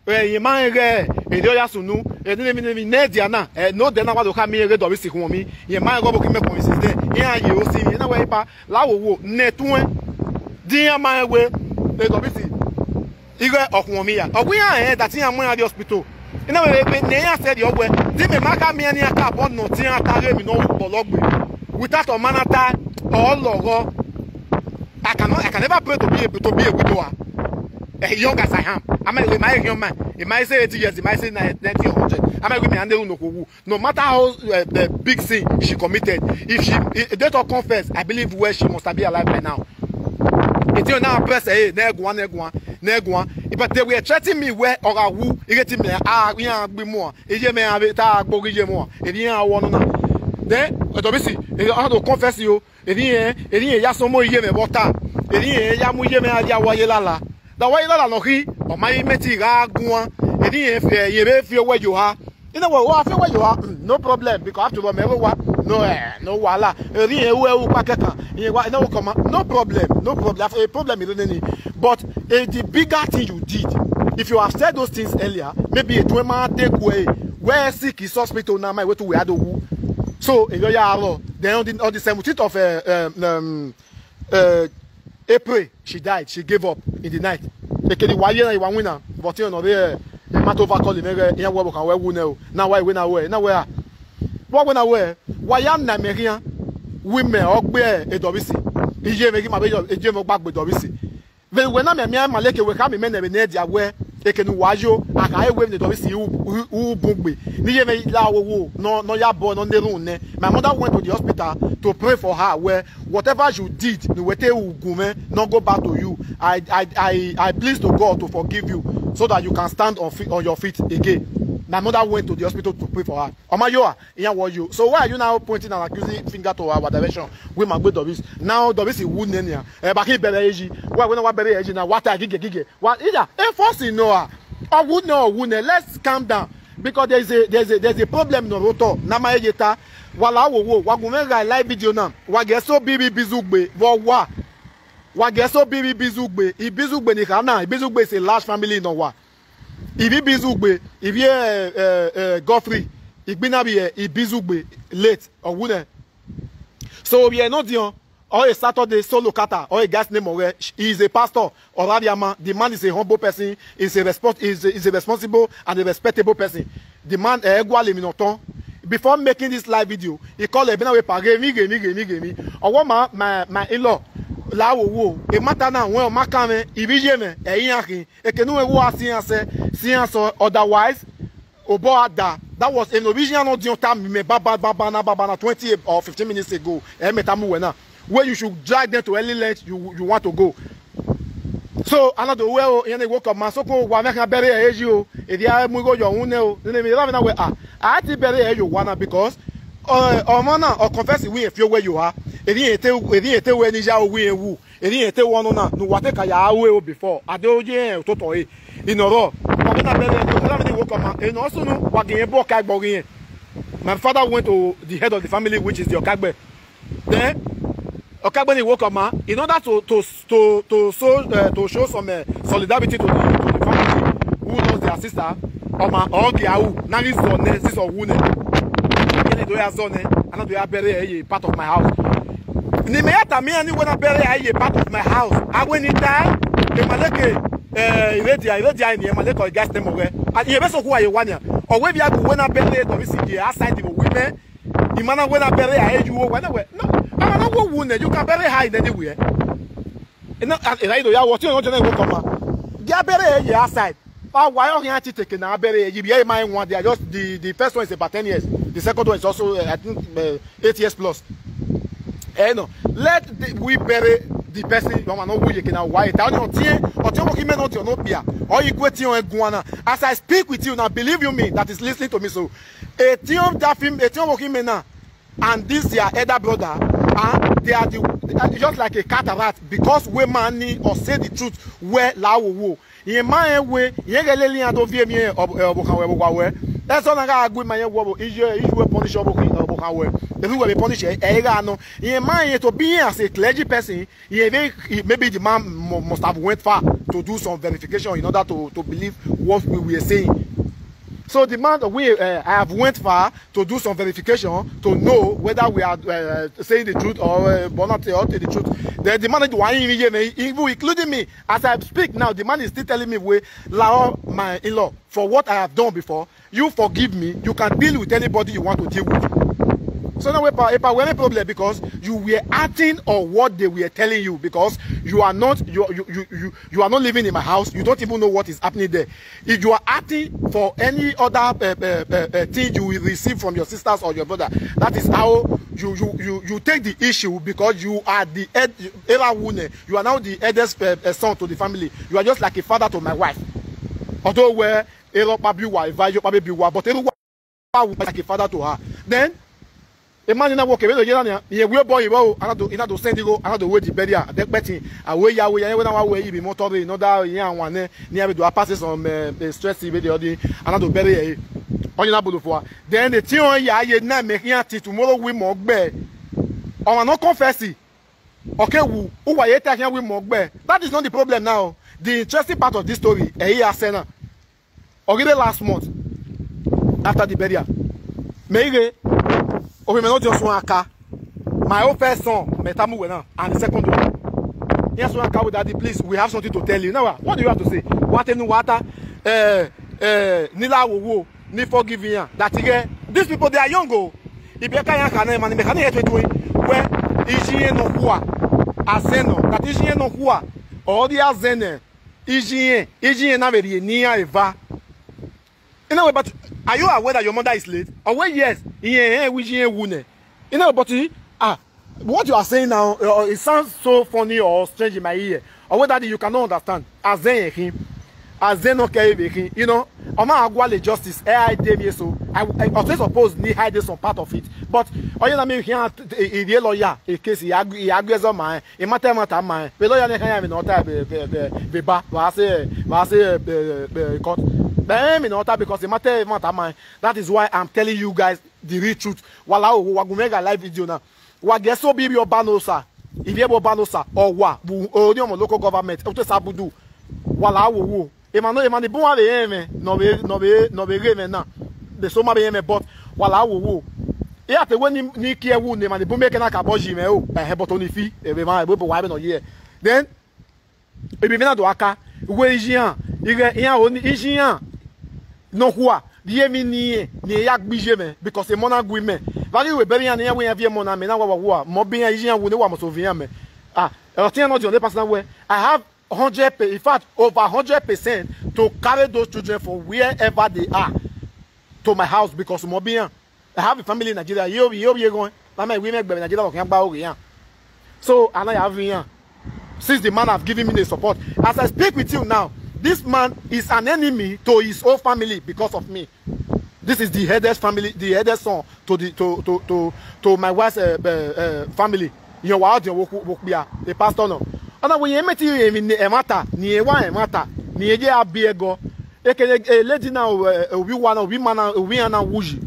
Eh, irẹn ma rẹn ghe, erriọ ya sunu, eh, nene emwi, nene emwi, ne dia na, eh, ne odẹ na wa do khama irẹn ghe Doris khuọnmwi, irẹn ma rẹn ghe ọvbokhan mẹ khuọnmwi since then, iran ye ro si mwẹ, na wẹ ipa, la wo wo, ne ẹtuẹn, di iran ma rẹn wẹ, eh, Doris, ighẹ ọ khuọnmwi ya. Ọ wẹ iran rẹn that iran mu iran rrie hospital. I na wẹ vbe ne iran sẹrriọ wẹ, di mẹ ma khama iran ne iran ka bọ nọ te iran ta ghe emwi ne ọ ru kpọlọ gbe. Without ọma na ta, ọ lọghọ. I cannot, I can never pray to be a, to be a widower. Eh, young as I am. I might, I might young man. I might say eighty years, I might say ninety or hundred. I might give me an no. No matter how, uh, the big sin she committed, if she, eh, date of confess, I believe where she must be alive by now. Eti na press, eh, ne guan, ne guan, ne guan. But they were threatening me where ọ gha wu, I get him, ah, iran gbe mu, iye mẹ ave ta gbo iye mu, eri iran wọ nọ na. Then, Doris, I want to confess you. Eri iran, eri iran ya sọmọ iye mẹ vbe ọta. Eri iran ya mu iye mẹ a ya wa ye lala. Da wa ye lala nọ khin, ọ ma i mẹ te gha guan. Eri iran fi, iran vbe fi owẹ ye oha. I na wẹ, wa fi owẹ ye oha, mm, no problem, because after all, mẹ vbe owa. No, eh, no wahala. Eri iran ru ẹre ukpa kẹkan. Iran wa, I na wẹ kọma, no problem, no problem. A problem is nene. But, eh, the bigger thing you did, if you have said those things earlier, maybe etuẹn ma de gue, where sick is hospital now, my way to where I do. So, eh, yeah, yeah, then on the, on the seventeenth of, uh, um, um, uh, April, she died. She gave up in the night. Ekene wa ye na, wa winna, but you know, they, eh, ma to overcall him, eh, iran wẹ ọvbokhan wẹ wu nẹ o. Na wa wẹ na wẹ, na wẹ a. Wa wẹ na wẹ, wa ya na mẹ khian, wi mẹ ọ gbe Doris. Iye mẹ ghi ma vbe yo, iye mẹ ọ gba gbe Doris. Vbe wẹ na mẹ miẹn ma leke wẹ khama mẹ nẹ vbe ne dia wẹ, ekene wa yo, a kha re wẹ ne Doris u, u, u bun gbe. Ne iye mẹ la wo wo, nọ, nọ ya bọ, nọ ne run nẹ. My mother went to the hospital to pray for her, where whatever you did, ne wẹ te ru gu mwẹ, no go back to you. I, I, I, I please to God to forgive you so that you can stand on, fe- on your feet again. My mother went to the hospital to pray for her. Ọ ma yo a, iran wọ yo. So why are you now pointing and accusing finger to our direction? We ma gbe Doris. Now Doris wu nẹ nian. Eh, ba khin bẹrẹ eyi. Why we no wa bẹrẹ eyi now? Wa ta gige gige. Wa, ida, e force no a. Ọ wu nẹ, ọ wu nẹ. Let's calm down. Because there is a, there is a, there is a problem no roto. Na ma ye ta. Wa la wo wo, wa gu mwẹ gha live video na. Wa gẹ so bibi bizugbe vbe owa. Wa gẹ so bibi bizugbe. Ibizugbe ni kha na. Ibizugbe is a large family in Owa. Ivbi Ibizugbe, ivbi, eh, eh, eh, Godfrey, igbinna vbe Ibizugbe late, ọ wu nẹ. So, ovbi ẹre nọ diọn, ọ re Saturday Solo Carter, ọ re guy's name ọghẹ, he is a pastor, ọ rre Ariama, the man is a humble person, is a respons- is a, is a responsible and a respectable person. The man, eh, gualọ emwi ne ọ tọn. Before making this live video, he call ẹbe na wẹ pa ghe emwi, ghe emwi, ghe emwi, ghe emwi. Ọ wẹ ma, my, my in-law, la wo wo, emata na wẹ ọ ma kan mwẹ, ivbi iye mwẹ, ẹ i iran khin. Ekene uwẹ wa si iran sẹ, si iran sọ, otherwise, obọ a da. That was emwi ne ovbi iye iran nọ diọn ta mẹ baba, baba na, baba na twenty or fifteen minutes ago. Ẹ mẹ ta mu wẹ na. Where you should drag them to any length you, you want to go. So, a na do wẹ o, iran ne woke up ma, so ko wa mwẹ khian bẹrẹ ẹre yi o. Erriọ a mu igho yọ uhunmwu nẹ o. Nene emwi erha mwẹ na wẹ, ah, a ti bẹrẹ ẹre ye owa na because, ọ, ọmọ na, ọ confess wẹ irẹn fi owẹ ye oha. Erriọ irẹn te, erriọ irẹn te wẹ ne I ya owẹ irẹn wu. Erriọ irẹn te wẹ ọnọna ne uwa te ka ya ru ẹre before, a do ye rẹn ototọ ẹre. Inọrọ, wa wẹ na bẹrẹ ẹre, erha mwẹ ni woke up ma, emwi ne ọ sunu, wa gie irẹn bu ọkaegbe ọghe irẹn. My father went to the head of the family, which is the Ọkaegbe. Then, Ọkaegbe ni woke up ma, in order to, to, to, to show, uh, to show some, uh, solidarity to the, to the family who lost their sister, ọ ma, ọ gie aro, na ghi zọ nẹ, since ọ wu nẹ. Iran do ya zọ nẹ, a na do ya bẹrẹ ẹre ye part of my house. Ne imẹ ya tama iran ni wẹ na bẹrẹ ẹre ye part of my house. A wẹ ne I tae, emwa leke, eh, Iredia, Iredia ni emwa leke ọ guy's name ọghẹ. A, irẹn vbe sokhu a ye owa nian. Ọ wẹ vbe a gu wẹ na bẹrẹ Doris ye outside vbe owa imẹ. I ma na wẹ na bẹrẹ ẹre ye uwu owa, na wẹ, no, a ma na wo wu nẹ, you can bury her in anywhere. No, a, erha i do ya wẹ, ọtiọnrẹn nọ jẹ na woke up ma. Dia bẹrẹ ẹre ye outside. Owa ọre ọ khian te take na bẹrẹ ẹre ye, ivbi ẹre ma rẹn wan, they are just, the, the first one is about ten years, the second one is also, uh, I think, uh, eight years plus. Eh, no, let the, we bury the person, ọmwa ne ọ wu ye ke na wa eta ọni ọtiẹn, ọtiẹn ọvbokhan imẹ ne ọ tiọn ne okpia, ọ i gu etiọn ẹguan na. As I speak with you now, believe you me that is listening to me so, etiọn da film, etiọn ọvbokhan imẹ na, and this their elder brother, and they are the, just like a cat and rat, because we man ni or say the truth, we la wo wo. Irẹn ma rẹn wẹ, irẹn ghẹ lele iran do viọ emwi ọvbokhan wẹ vbe owa wẹ. Ẹzọ na gha gu ima rẹn wẹ, iye iye wẹ punish ọvbokhan wẹ, erha uwẹ vbe punish ẹ, ẹ i gha nọ. Irẹn ma rẹn to be here as a clergy person, he, he, maybe the man mu- must have went far to do some verification in order to, to believe what we were saying. So the man, we, uh, I have went far to do some verification to know whether we are, uh, saying the truth or, uh, but not, uh, the truth. Then the man is doing me, even including me. As I speak now, the man is still telling me, "We allow my in-law for what I have done before. You forgive me. You can deal with anybody you want to deal with." So now, Epa, Epa, we have a problem because you were acting on what they were telling you, because you are not, you, you, you, you, you are not living in my house. You don't even know what is happening there. If you are acting for any other, uh, uh, uh, uh, thing you will receive from your sisters or your brother, that is how you, you, you, you take the issue, because you are the head, erha wu nẹ, you are now the eldest, uh, uh, son to the family. You are just like a father to my wife. Although wẹ erha ọkpa bi uwa, eva iyọkpa vbe bi uwa, but erha uwa wu like a father to her. Then, emwa ni na wo kevbe do ye na nia, irẹn wi obọ yi vbo, a na do, I na do send igho, a na do we the burial, then kpẹtin, a we ya, we ya, we na wa we yi vbe imọto rre, in order iran wan nẹ, ne iran vbe do a pass some, eh, eh, stress vbe de ọdi, a na do bury ẹre. Ọni na bolo fua. Then the thing on ya ye na mẹ khian till tomorrow wi mọ gbe. Ọmwa ne ọ confess, ọ ke wu, uwa ye ta khian wi mọ gbe. That is not the problem now. The interesting part of this story, ẹ i ya sẹ na. Ọ ghi rre last month after the burial. Mẹ i ghe, ovbi mwẹ ne ọ diọn suẹn aka. My own first son, mẹ tama uwẹ na, and the second one. Iran suẹn aka, "We daddy, please, we have something to tell you." Now, what do you have to say? Wa te nu wa ta, eh, eh, ni la wo wo, ni forgive iran. That again, these people, they are young o. Ibiẹka iran kha nẹ, ma ni mẹ kha ni hẹ tuẹtuẹ. Wẹ, iye iran nọ khua, azẹn nọ, that iye iran nọ khua, ọ rhie azẹn nẹ, iye iran, iye iran na vbe rhie ne iran eva. You know, but are you aware that your mother is late? Ọ wẹ yes, irẹn rẹn wẹ iye iran wu nẹ. You know, but, ah, what you are saying now, uh, it sounds so funny or strange in my ear. Ọ wẹ daddy, you cannot understand. Azẹn rẹn khin, azẹn nọ kẹ vbe khin. You know, ọ ma gha gualọ justice, ẹ i de emwi eso. I, I also suppose ni hide some part of it. But ọ ye na mi khian, e, e, e, lawyer, e case, I argue, I argue ẹzọ ma rẹn. I ma ta ẹmwata ma rẹn. Vbe lawyer nẹ khan iran emwi ne ọ ta vbe, vbe, vbe, vbe bar, vbe a se, vbe a se, eh, eh, eh, court. Vbe emwi ne ọ ta, because I ma ta ẹmwata ma rẹn. That is why I'm telling you guys the real truth. Wa la wo, wa gu mwẹ gha live video na. Wa gie so bi ivbi Ọba ne Osa, ivbi ẹvbo Ọba ne Osa, ọ wa, vbe Oniọmọ local government, ọ te sa budu. Wa la wo wo. Emwa nọ, emwa ni bun uwa vbe rẹn mwẹ, ne ọ vbe, ne ọ vbe, ne ọ vbe ghe mwẹ na. Vbe so ma vbe rẹn mwẹ, but wa la wo wo. Iran te wẹ ni, ni kie wu ne emwa ni bun mwẹ ke na ka bọ yi mwẹ o. Ẹhẹn, but oni fi, evbe emwa, ebo, ebo wa vbe nọ ye. Then, Ebiebi na do aka, wẹ iye iran, ighẹ iran ho ni, iye iran nọ khua, rhie emwi ne irẹn, ne irẹn ya gbe iye mwẹ, because emọ na gu imẹ. Vbe a ghi wẹ bẹrẹ iran ne iran wẹ iran viọ emọ na, mẹ na wa wa wua, mẹ ọ bọ iran, iye iran wu ne wa must ovbi iran mẹ. Ah, ọtẹn iran nọ diọn ne pastor wẹ, I have hundred pe-, in fact, over hundred percent to carry those children from wherever they are to my house because mẹ ọ bọ iran. I have a family in Nigeria. Ye ovbi, ye ovbi eghọn, na ma wẹ imẹ gbe vbe Nigeria, wa khian gba oghe iran. So, a na ya vbe iran. Since the man have given me the support, as I speak with you now, this man is an enemy to his own family because of me. This is the eldest family, the eldest son to the, to, to, to, to my wife's, uh, uh, uh, family. Iran wa ọdiọn vbe okpia, a pastor nọ. Ọ na wẹ irẹn mẹ te rẹn emwi ne ẹmwata, ne irẹn wa ẹmwata, ne irẹn ye a biẹ ẹgọ. Ekene, eh, lady na, eh, ovbi uwa na, ovbi ima na, ovbi iran na wu yi.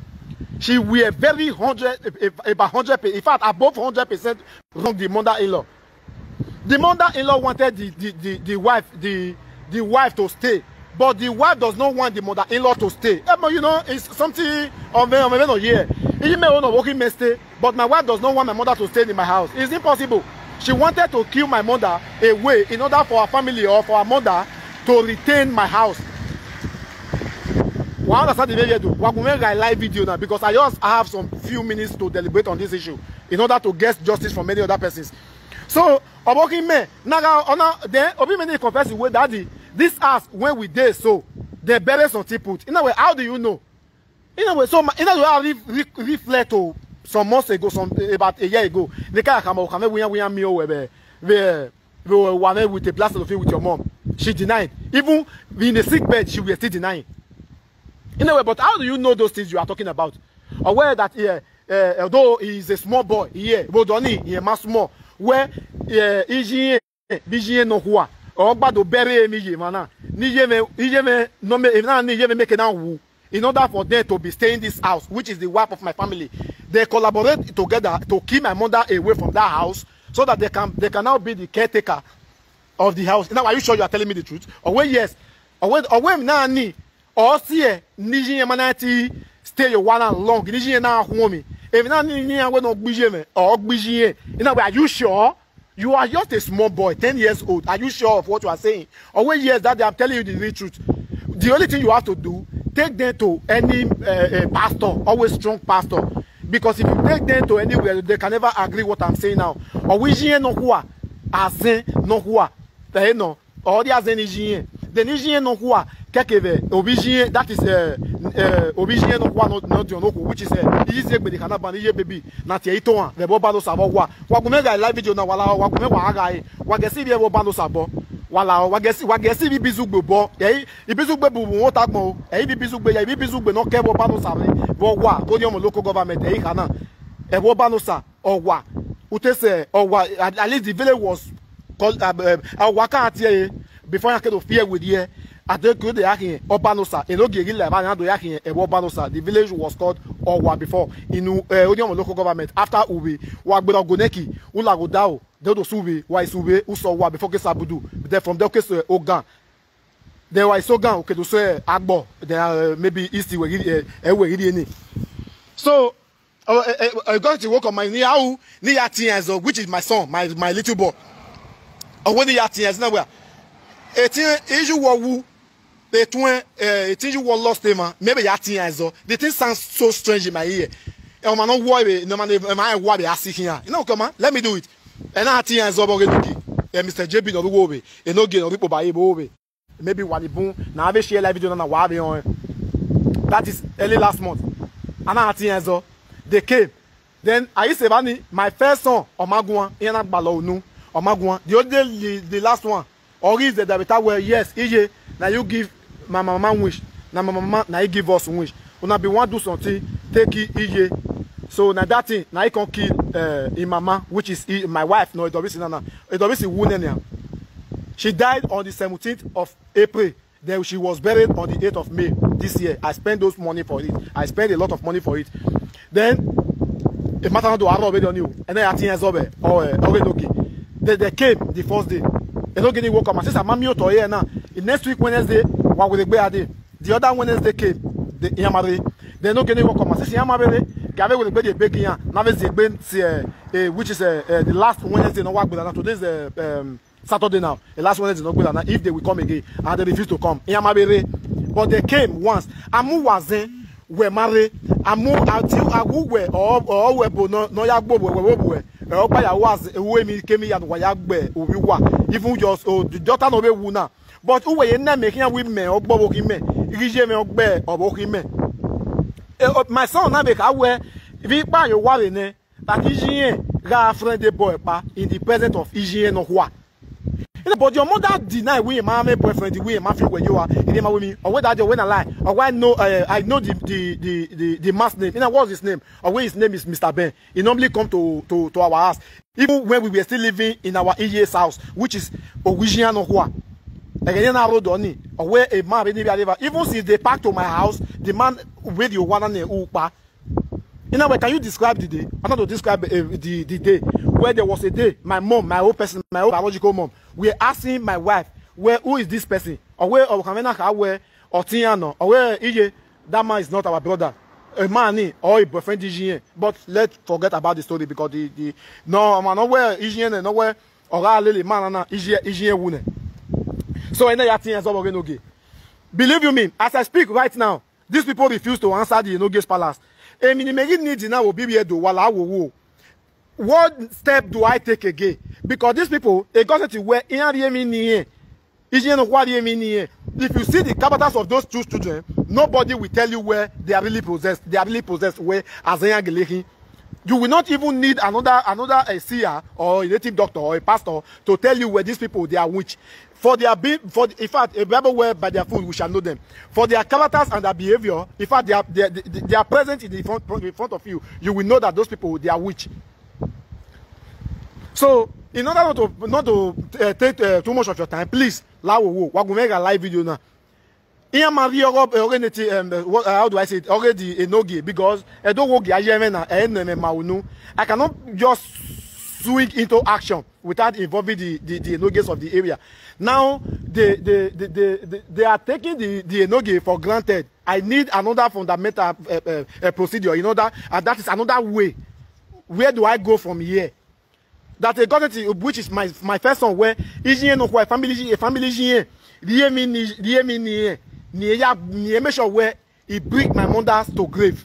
She were very hundred, eh, eh, about hundred pe-, in fact, above hundred percent wrong the mother-in-law. The mother-in-law wanted the, the, the, the wife, the, the wife to stay, but the wife does not want the mother-in-law to stay. Eh, but you know, it's something of a, of a, here. Even me, one of working men stay, but my wife does not want my mother to stay in my house. It's impossible. She wanted to kill my mother away in order for her family or for her mother to retain my house. Wa understand the way do. Wa go make a live video now because I just have some few minutes to deliberate on this issue in order to get justice from many other persons. So, oboki me, naga, ona, then, obi me ni confess with daddy. This house, when we dey so, they bury some people. In a way, how do you know? In a way, so, ma- in a way, I re- re- reflect to some months ago, some, about a year ago. They can't come out, come, we, we, we, we, we, bro, wa mwẹ with a plaster of it with your mom. She denied. Even in a sick bed, she will still denying. In a way, but how do you know those things you are talking about? Aware that, yeah, uh, although he is a small boy, yeah, but only he ma small. Where, yeah, iye, bi iye nọkhua, ọ gba do bẹrẹ emwi ye emwa na. Ni iye mwẹ, iye mwẹ nọ me, emwi na ni iye mwẹ make na wu. In order for them to be staying this house, which is the wife of my family, they collaborate together to keep my mother away from that house so that they can, they can now be the caretaker of the house. Now, are you sure you are telling me the truth? Or wait, yes. Or wait, or wait, now, ni, or see, eh, ni iye ma na ti stay your one and long, ni iye na home. If na ni, ni, we no gbije me, or gbije. In a way, are you sure? You are just a small boy, ten years old. Are you sure of what you are saying? Oh, well, yes, Daddy, I'm telling you the real truth. The only thing you have to do, take them to any uh, uh, pastor, always strong pastor. Because if you take them to anywhere, they can never agree what I'm saying now. Or we iye nọkhua, azẹn nọkhua, eh, no, or the azẹn ni iye. Then iye nọkhua, keke vbe, obi iye, that is, uh, uh, obi iye nọkhua no, no, no, no, which is, uh, iye egbe ni kana ban iye baby. Na tie ito an, vbe ẹvbo Ọba ne Osa vbe ọgua. Wa gu mwẹ gha live video na, wa la, wa gu mwẹ wa gha e. Wa gẹ si vbe ẹvbo Ọba ne Osa obọ. Wa la, wa gẹ si, wa gẹ si vbe Ibizugbe obọ. Ẹ, Ibizugbe bu wọn ta gbọn o. Ẹ, ibi Ibizugbe ya, ibi Ibizugbe ne ọ kẹ ẹvbo Ọba ne Osa vbe, vbe ọgua, Odiọnmwẹ local government, ẹ, i kha na. Ẹvbo Ọba ne Osa, ọgua. Ute sẹ, ọgua, at, at least the village was called, uh, uh, ọgua ka tie ẹre. Before iran ke do fi ẹre werriẹ, a do ke do ya khian Ọba ne Osa, enogie ghi la evba, iran do ya khian ẹvbo Ọba ne Osa. The village was called Ọgua before. Inu, eh, Odiọnmwẹ local government, after Uvbe, wa gberra Ogonẹki, u la ghe odaro, de do sẹ Uvbe, wa i sẹ Uvbe, u sẹ Ọgua before ke sẹ Abudu, then from there ke sẹ Ogan. Then wa i sẹ Ogan, u ke do sẹ Agbọ, then, eh, maybe East wẹ ghi, eh, ẹ wẹ ghi rhie ni. So, Oh, eh, eh, eh, God ti wo kọ ma ni ya ru, ni ya tie iran ẹzọ, which is my son, my, my little boy. Ọ wẹ ni ya tie iran ẹzọ na wẹ. Etin iju wọ wu, etuẹn, eh, etin iju wọ lost emwa, maybe ya tie iran ẹzọ. The thing sounds so strange in my ear. Eh, ọma nọ wọ ebe, ne ọma ne, ọma rẹn wọ ebe a si khian. You know, come on, let me do it. Ẹ na tie iran ẹzọ vbe ọghe enogie. Eh, Mister J B nọ rre uwu ebe, enogie nọ rre ikpobare vbe ebe. Maybe wa ni bun, na vbe share live video na, na wa vbe rẹn. That is early last month. A na tie iran ẹzọ. They came. Then, I used to, my first son, ọ ma guan, iran na gbalọ unu, ọ ma guan. The only, the, the last one, ọ ghi zẹ da vbe ta wẹ, yes, iye, na you give my mama wish, na my mama, na he give us wish. Una be wan do something, take it iye. So na that thing, na he come kill, uh, him mama, which is he, my wife, no, Edobisi Nana. Edobisi wu nẹ nian. She died on the seventeenth of April. Then she was buried on the eighth of May this year. I spent those money for it. I spent a lot of money for it. Then, a matter of the arrow, you know, and then I think I saw her, or, uh, or okay. They, they came the first day. They don't get any work. My sister, mommy, to here now. The next week, Wednesday, what will they be at? The other Wednesday came, the Yamare. They don't get any work. My sister, Yamare, Gave will be the big year. Now, it's the, uh, uh, which is, uh, uh, the last Wednesday, no work with that. Today's, uh, um, Saturday now, the last Wednesday, no good now. If they will come again, and they refuse to come, Yamabere. But they came once. Amu wazen, we marry. Amu ati agu we or or we bo no no ya gbo we we we we. Or by was we mi came ya wa ya gbe obi wa. Even just, oh, the daughter no be wu na. But who we na me here with me or gbo wo me. Igi je me ogbe or wo me. Eh, oh, my son na be ka we. Vi pa yo wa re ne. That Ijiyen gha friend the boy pa in the presence of Ijiyen no hua. You know, but your mother deny we ma me boyfriend, we ma feel where you are. Ene ma we mi, or whether they when I lie, or why no, uh, I know the the the the the man's name. You know what's his name? Or where his name is Mister Ben. He normally come to to to our house, even when we were still living in our Iye's house, which is Owijian no hua. Again, na road on it. Or where a man really arrive. Even since they packed to my house, the man with your one and upa. In a way, can you describe the day? I want to describe, uh, the, the day where there was a day, my mom, my own person, my own biological mom, we are asking my wife, "Where, who is this person?" Or where, or can we not have where, or Tiano, or where, Iye, that man is not our brother. A man, eh, or a boyfriend, Iye. But let's forget about the story because the, the, no, man, no where, Iye, no where, or a lily man, na, Iye, Iye, wune. So, I know your thing is over, no gay. Believe you me, as I speak right now, these people refuse to answer the Enoge's palace. Emi ni me ghi need now obi vbe do wa la wo wo. What step do I take again? Because these people, they got to where in the meaning. Is you know what you mean here? If you see the characters of those two children, nobody will tell you where they are really possessed. They are really possessed where as a young lady. You will not even need another another a seer or a native doctor or a pastor to tell you where these people they are witch. For their be for the, in fact, a Bible where by their fruit we shall know them. For their characters and their behavior, in fact, they are they, they, they are present in the front in front of you. You will know that those people they are witch. So, in order not to not to uh, take uh, too much of your time, please, la wo wo, wa gu mwẹ gha live video na. Iran ma rhie ọghe ọghe neti um, uh, what, uh, how do I say it? Ọghe the enogie, because Edo wo gi aye mwẹ na, ẹ nọ mwẹ ma unu. I cannot just swing into action without involving the the, the enogies of the area. Now they they they they, they, they are taking the the enogie for granted. I need another fundamental uh, uh, uh, procedure in order, and that is another way. Where do I go from here? That a God, which is my my first son, where is he no quite family, a family, rhie mi ni rhie mi ni ni ya ni make sure where he bring my mother to grave.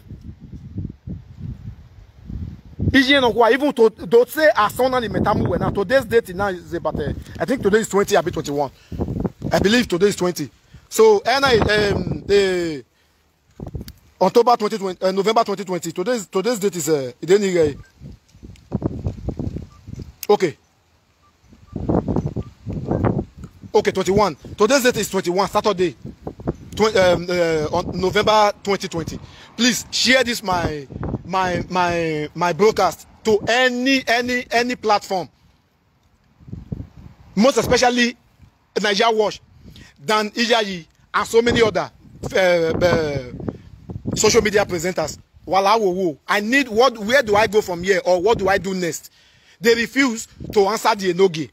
Is he no quite even to to say as son and metamu now. Today's date now is about uh, I think today is twenty, I be twenty-one. I believe today is twenty. So and I um the October twenty twenty, uh, November twenty twenty. Today's today's date is uh, Idenighe. Okay. Okay, twenty-one. Today's date is twenty-one, Saturday, twenty, um, uh, on November twenty twenty. Please share this my my my my broadcast to any any any platform, most especially Niger Watch, than Iyayi and so many other uh, uh, social media presenters. Wala wo wo. I need what? Where do I go from here, or what do I do next? They refuse to answer the enogie.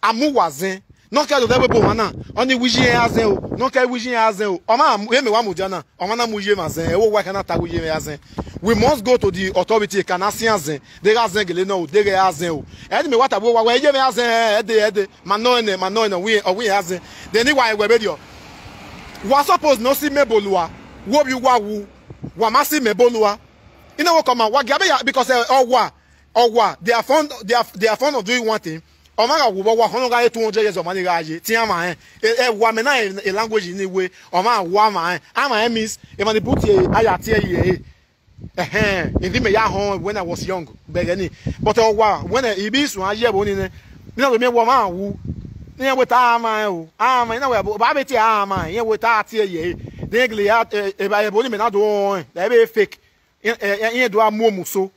Amu wa zẹn. Nọ kẹ do dẹvbo ebo mwa na. Ọni wiji ẹn a zẹn o. Nọ kẹ wiji ẹn a zẹn o. Ọmwa eme wa mudia na. Ọmwa na mu ye mwa zẹn. Ẹvbo wa kana ta wiji ẹn a zẹn. We must go to the authority, kana si azẹn. De gha zẹn gele nọ o, de ghe a zẹn o. Ẹni mẹ wa ta vbe owa wẹ, iye mwẹ a zẹn, ẹdẹ, ẹdẹ. Ma nọ ẹnẹ, ma nọ ẹnẹ, ọ wẹ a zẹn. Then wa wẹ vberriọ. Wa suppose ne ọ si mẹ bolua. Wo vbe uwa wu. Wa ma si mẹ bolua. Ina wo kọ ma, wa gia be ya, because eh, ọ wa, ọ wa, they are fond, they are, they are fond of doing one thing. Ọmwa gha wu vbe ọ wa, ọmwa gha re two hundred years, ọmwa ni gha ye, ti a ma rẹn. E, e wa mẹ na e, e language ni we, ọmwa wa ma rẹn. A ma rẹn means, emwa ni put e, a ya tie ye e. Ẹhẹn, emwi mẹ ya họn when I was young, bẹghe ni. But ọ wa, when I, ibi isun a ye ẹvbo ni nẹ, ne na do miẹn wẹ ọmwa wu, ne iran wẹ ta a ma rẹn o, a ma, ina wẹ, ba vbe tie a ma rẹn, iran wẹ ta a tie ye e. Then gele ya, e, e, ẹvbo ni mẹ na do rẹn, that be fake. Iran, e, e, iran do a mu omuso.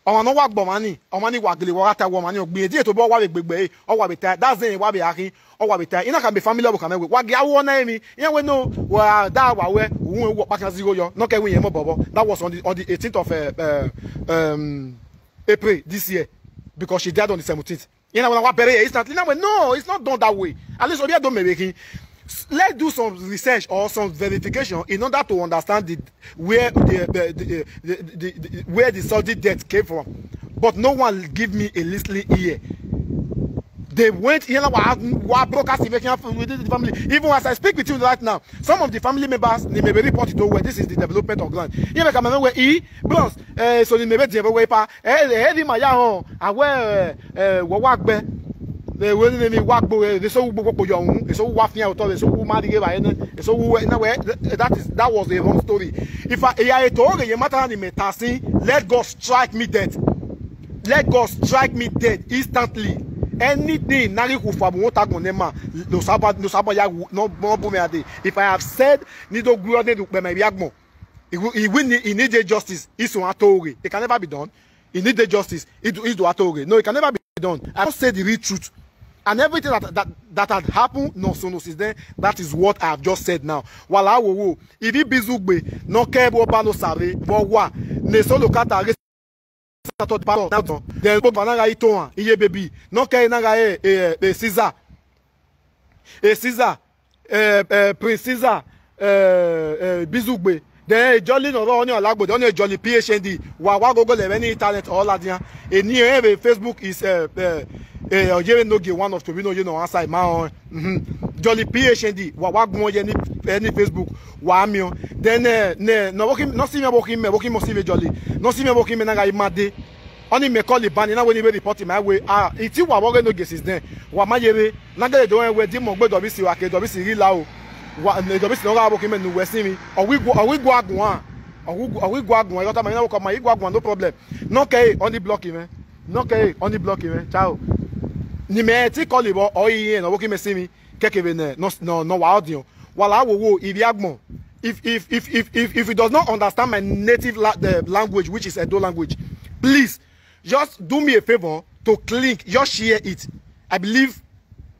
Ọmwa ne ọ wa gbe ọmwa ni, ọmwa ni wa gele wa gha ta wẹ ọmwa ni ọ gbe irẹn, die tobọ ọ wa vbe gbegbe ẹre, ọ wa vbe tae, da zẹn wa vbe a khin, ọ wa vbe tae. I na khama family ọvbokhan mwẹ wẹ, wa gia ru ọna emwi, iran wẹ no, wa da wa wẹ, u ru ọkpa khian zigho yọ, ne ọ kẹ wẹ irẹn mobọ vbọ. That was on the, on the eighteenth of, uh, uh, um, April this year, because she died on the seventeenth. Iran wẹ na wa bẹrẹ here instantly. Iran wẹ, no, it's not done that way. At least, obi do mẹ vbe khin. S-, let's do some research or some verification in order to understand the where the, the, the, the, the, the where the sudden death came from. But no one give me a listening ear. They went here now, wa broadcast eviction within the family. Even as I speak with you right now, some of the family members, they may be reported to where this is the development of ground. Here, come where e, bros, eh, so they may be there, where pa, eh, eh, the maya hon, and where, eh, what work be. They will name me work, but they so work for your own, they so work for your, they so work, they so work, that is, that was a wrong story. If I, I told you, matter ni me tasi, let God strike me dead. Let God strike me dead instantly. Anything na ghi khu fa bu won ta gbọn ne ma, no saba, no saba ya wu, no, no bu me ade. If I have said, ni do gbe ọdẹ du kpẹ ma ivbi agbọn. He will, he will need, he need a justice. Isun a to ghe. It can never be done. He need a justice. He do, he do a to ghe. No, it can never be done. I just say the real truth. And everything that, that, that had happened, no, so no, since then, that is what I have just said now. Wala wo wo. If he bizugbe, no care about no sare, but wa, ne so lo kata, Saturday, pastor, now done. Then Pope na ga itoan, iye baby. No care na ga e, e, e, Caesar. E Caesar, eh, eh, Prince Caesar, eh, eh, Bizugbe. Then e Jolly no ro ni Olagbo, then e Jolly P H N D. Wa wa gogo le any talent or ladian. E ni e be Facebook is, eh, eh, eh, Oyere Nogie one of Tobino, you know, answer my own. Mm-hmm. Jolly P H N D, wa wa gbọn ye ni, any Facebook, wa mi o. Then, eh, ne, no, wo khin, no si mi, wo khin me, wo khin mo si me Jolly. No si mi, wo khin me na ga imade. Ọni mẹ call Ibani na wẹ ne I vbe report ma wẹ, ah, iti wa vbe ọghe Nogie since then. Wa ma ye vbe, na gele do rẹn wẹ, di mọ gbe Dọbisi wa ke Dọbisi ghi la o. Wa, ne Dọbisi ne ọ gha vbe okhin mẹ ne uwẹ sinmwi. Ọ wi gu, ọ wi gu aguan. Ọ ghi gu aguan, ọ tama, I na wo call ma, I gu aguan, no problem. Nọ kẹre, ọ ni block mwẹ. Nọ kẹre, ọ ni block mwẹ. Ciao. Ne imẹ te call vbọ, ọ i rẹn ne ọ vbe khin mẹ sinmwi, kẹkẹ vbe nẹ, nọ, nọ, nọ wa ọdiọn. Wa la wo wo, ivbi agbọn. If, if, if, if, if, if you does not understand my native la-, the language, which is Edo language, please, just do me a favor to click, just share it. I believe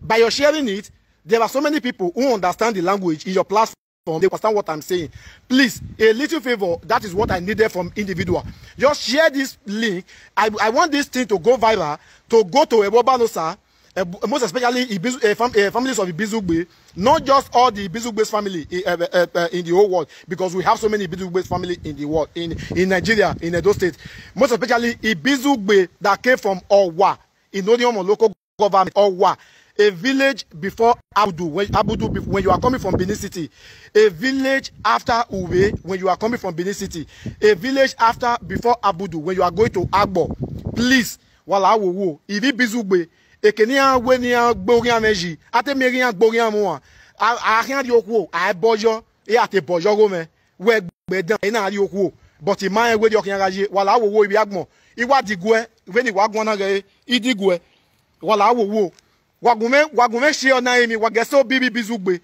by your sharing it, there are so many people who understand the language in your platform. They understand what I'm saying. Please, a little favor, that is what I needed from individual. Just share this link. I, I want this thing to go viral, to go to Ebo Banosa, uh, most especially Ibizu, uh, fam-, uh, families of Ibizugbe, not just all the Ibizugbe's family, uh, uh, uh, in the whole world, because we have so many Ibizugbe's family in the world, in, in Nigeria, in Edo State. Most especially Ibizugbe that came from Owa, in Onion local government, Owa, a village before Abudu, when Abudu, be-, when you are coming from Benin City, a village after Uwe, when you are coming from Benin City, a village after, before Abudu, when you are going to Agbo. Please, wa la wo wo, ivbi Ibizugbe, eke ne iran wẹ ne iran gbe oghian mwẹ yi, a te miẹn ghi iran gbe oghian mwẹ uan, a, a khian rhie okhuo, a i bọyọ, iran te bọyọ gho mwẹ, wẹ gbe dan, I na rhie okhuo, but I ma rẹn wẹ erriọ khian gha ye, wa la wo wo ivbi agbọn, I wa diguẹ, vbene I wa guan na ghẹ, I diguẹ. Wa la wo wo. Wa gu mwẹ, wa gu mwẹ share ọna emwi, wa gẹ so bi ivbi Ibizugbe.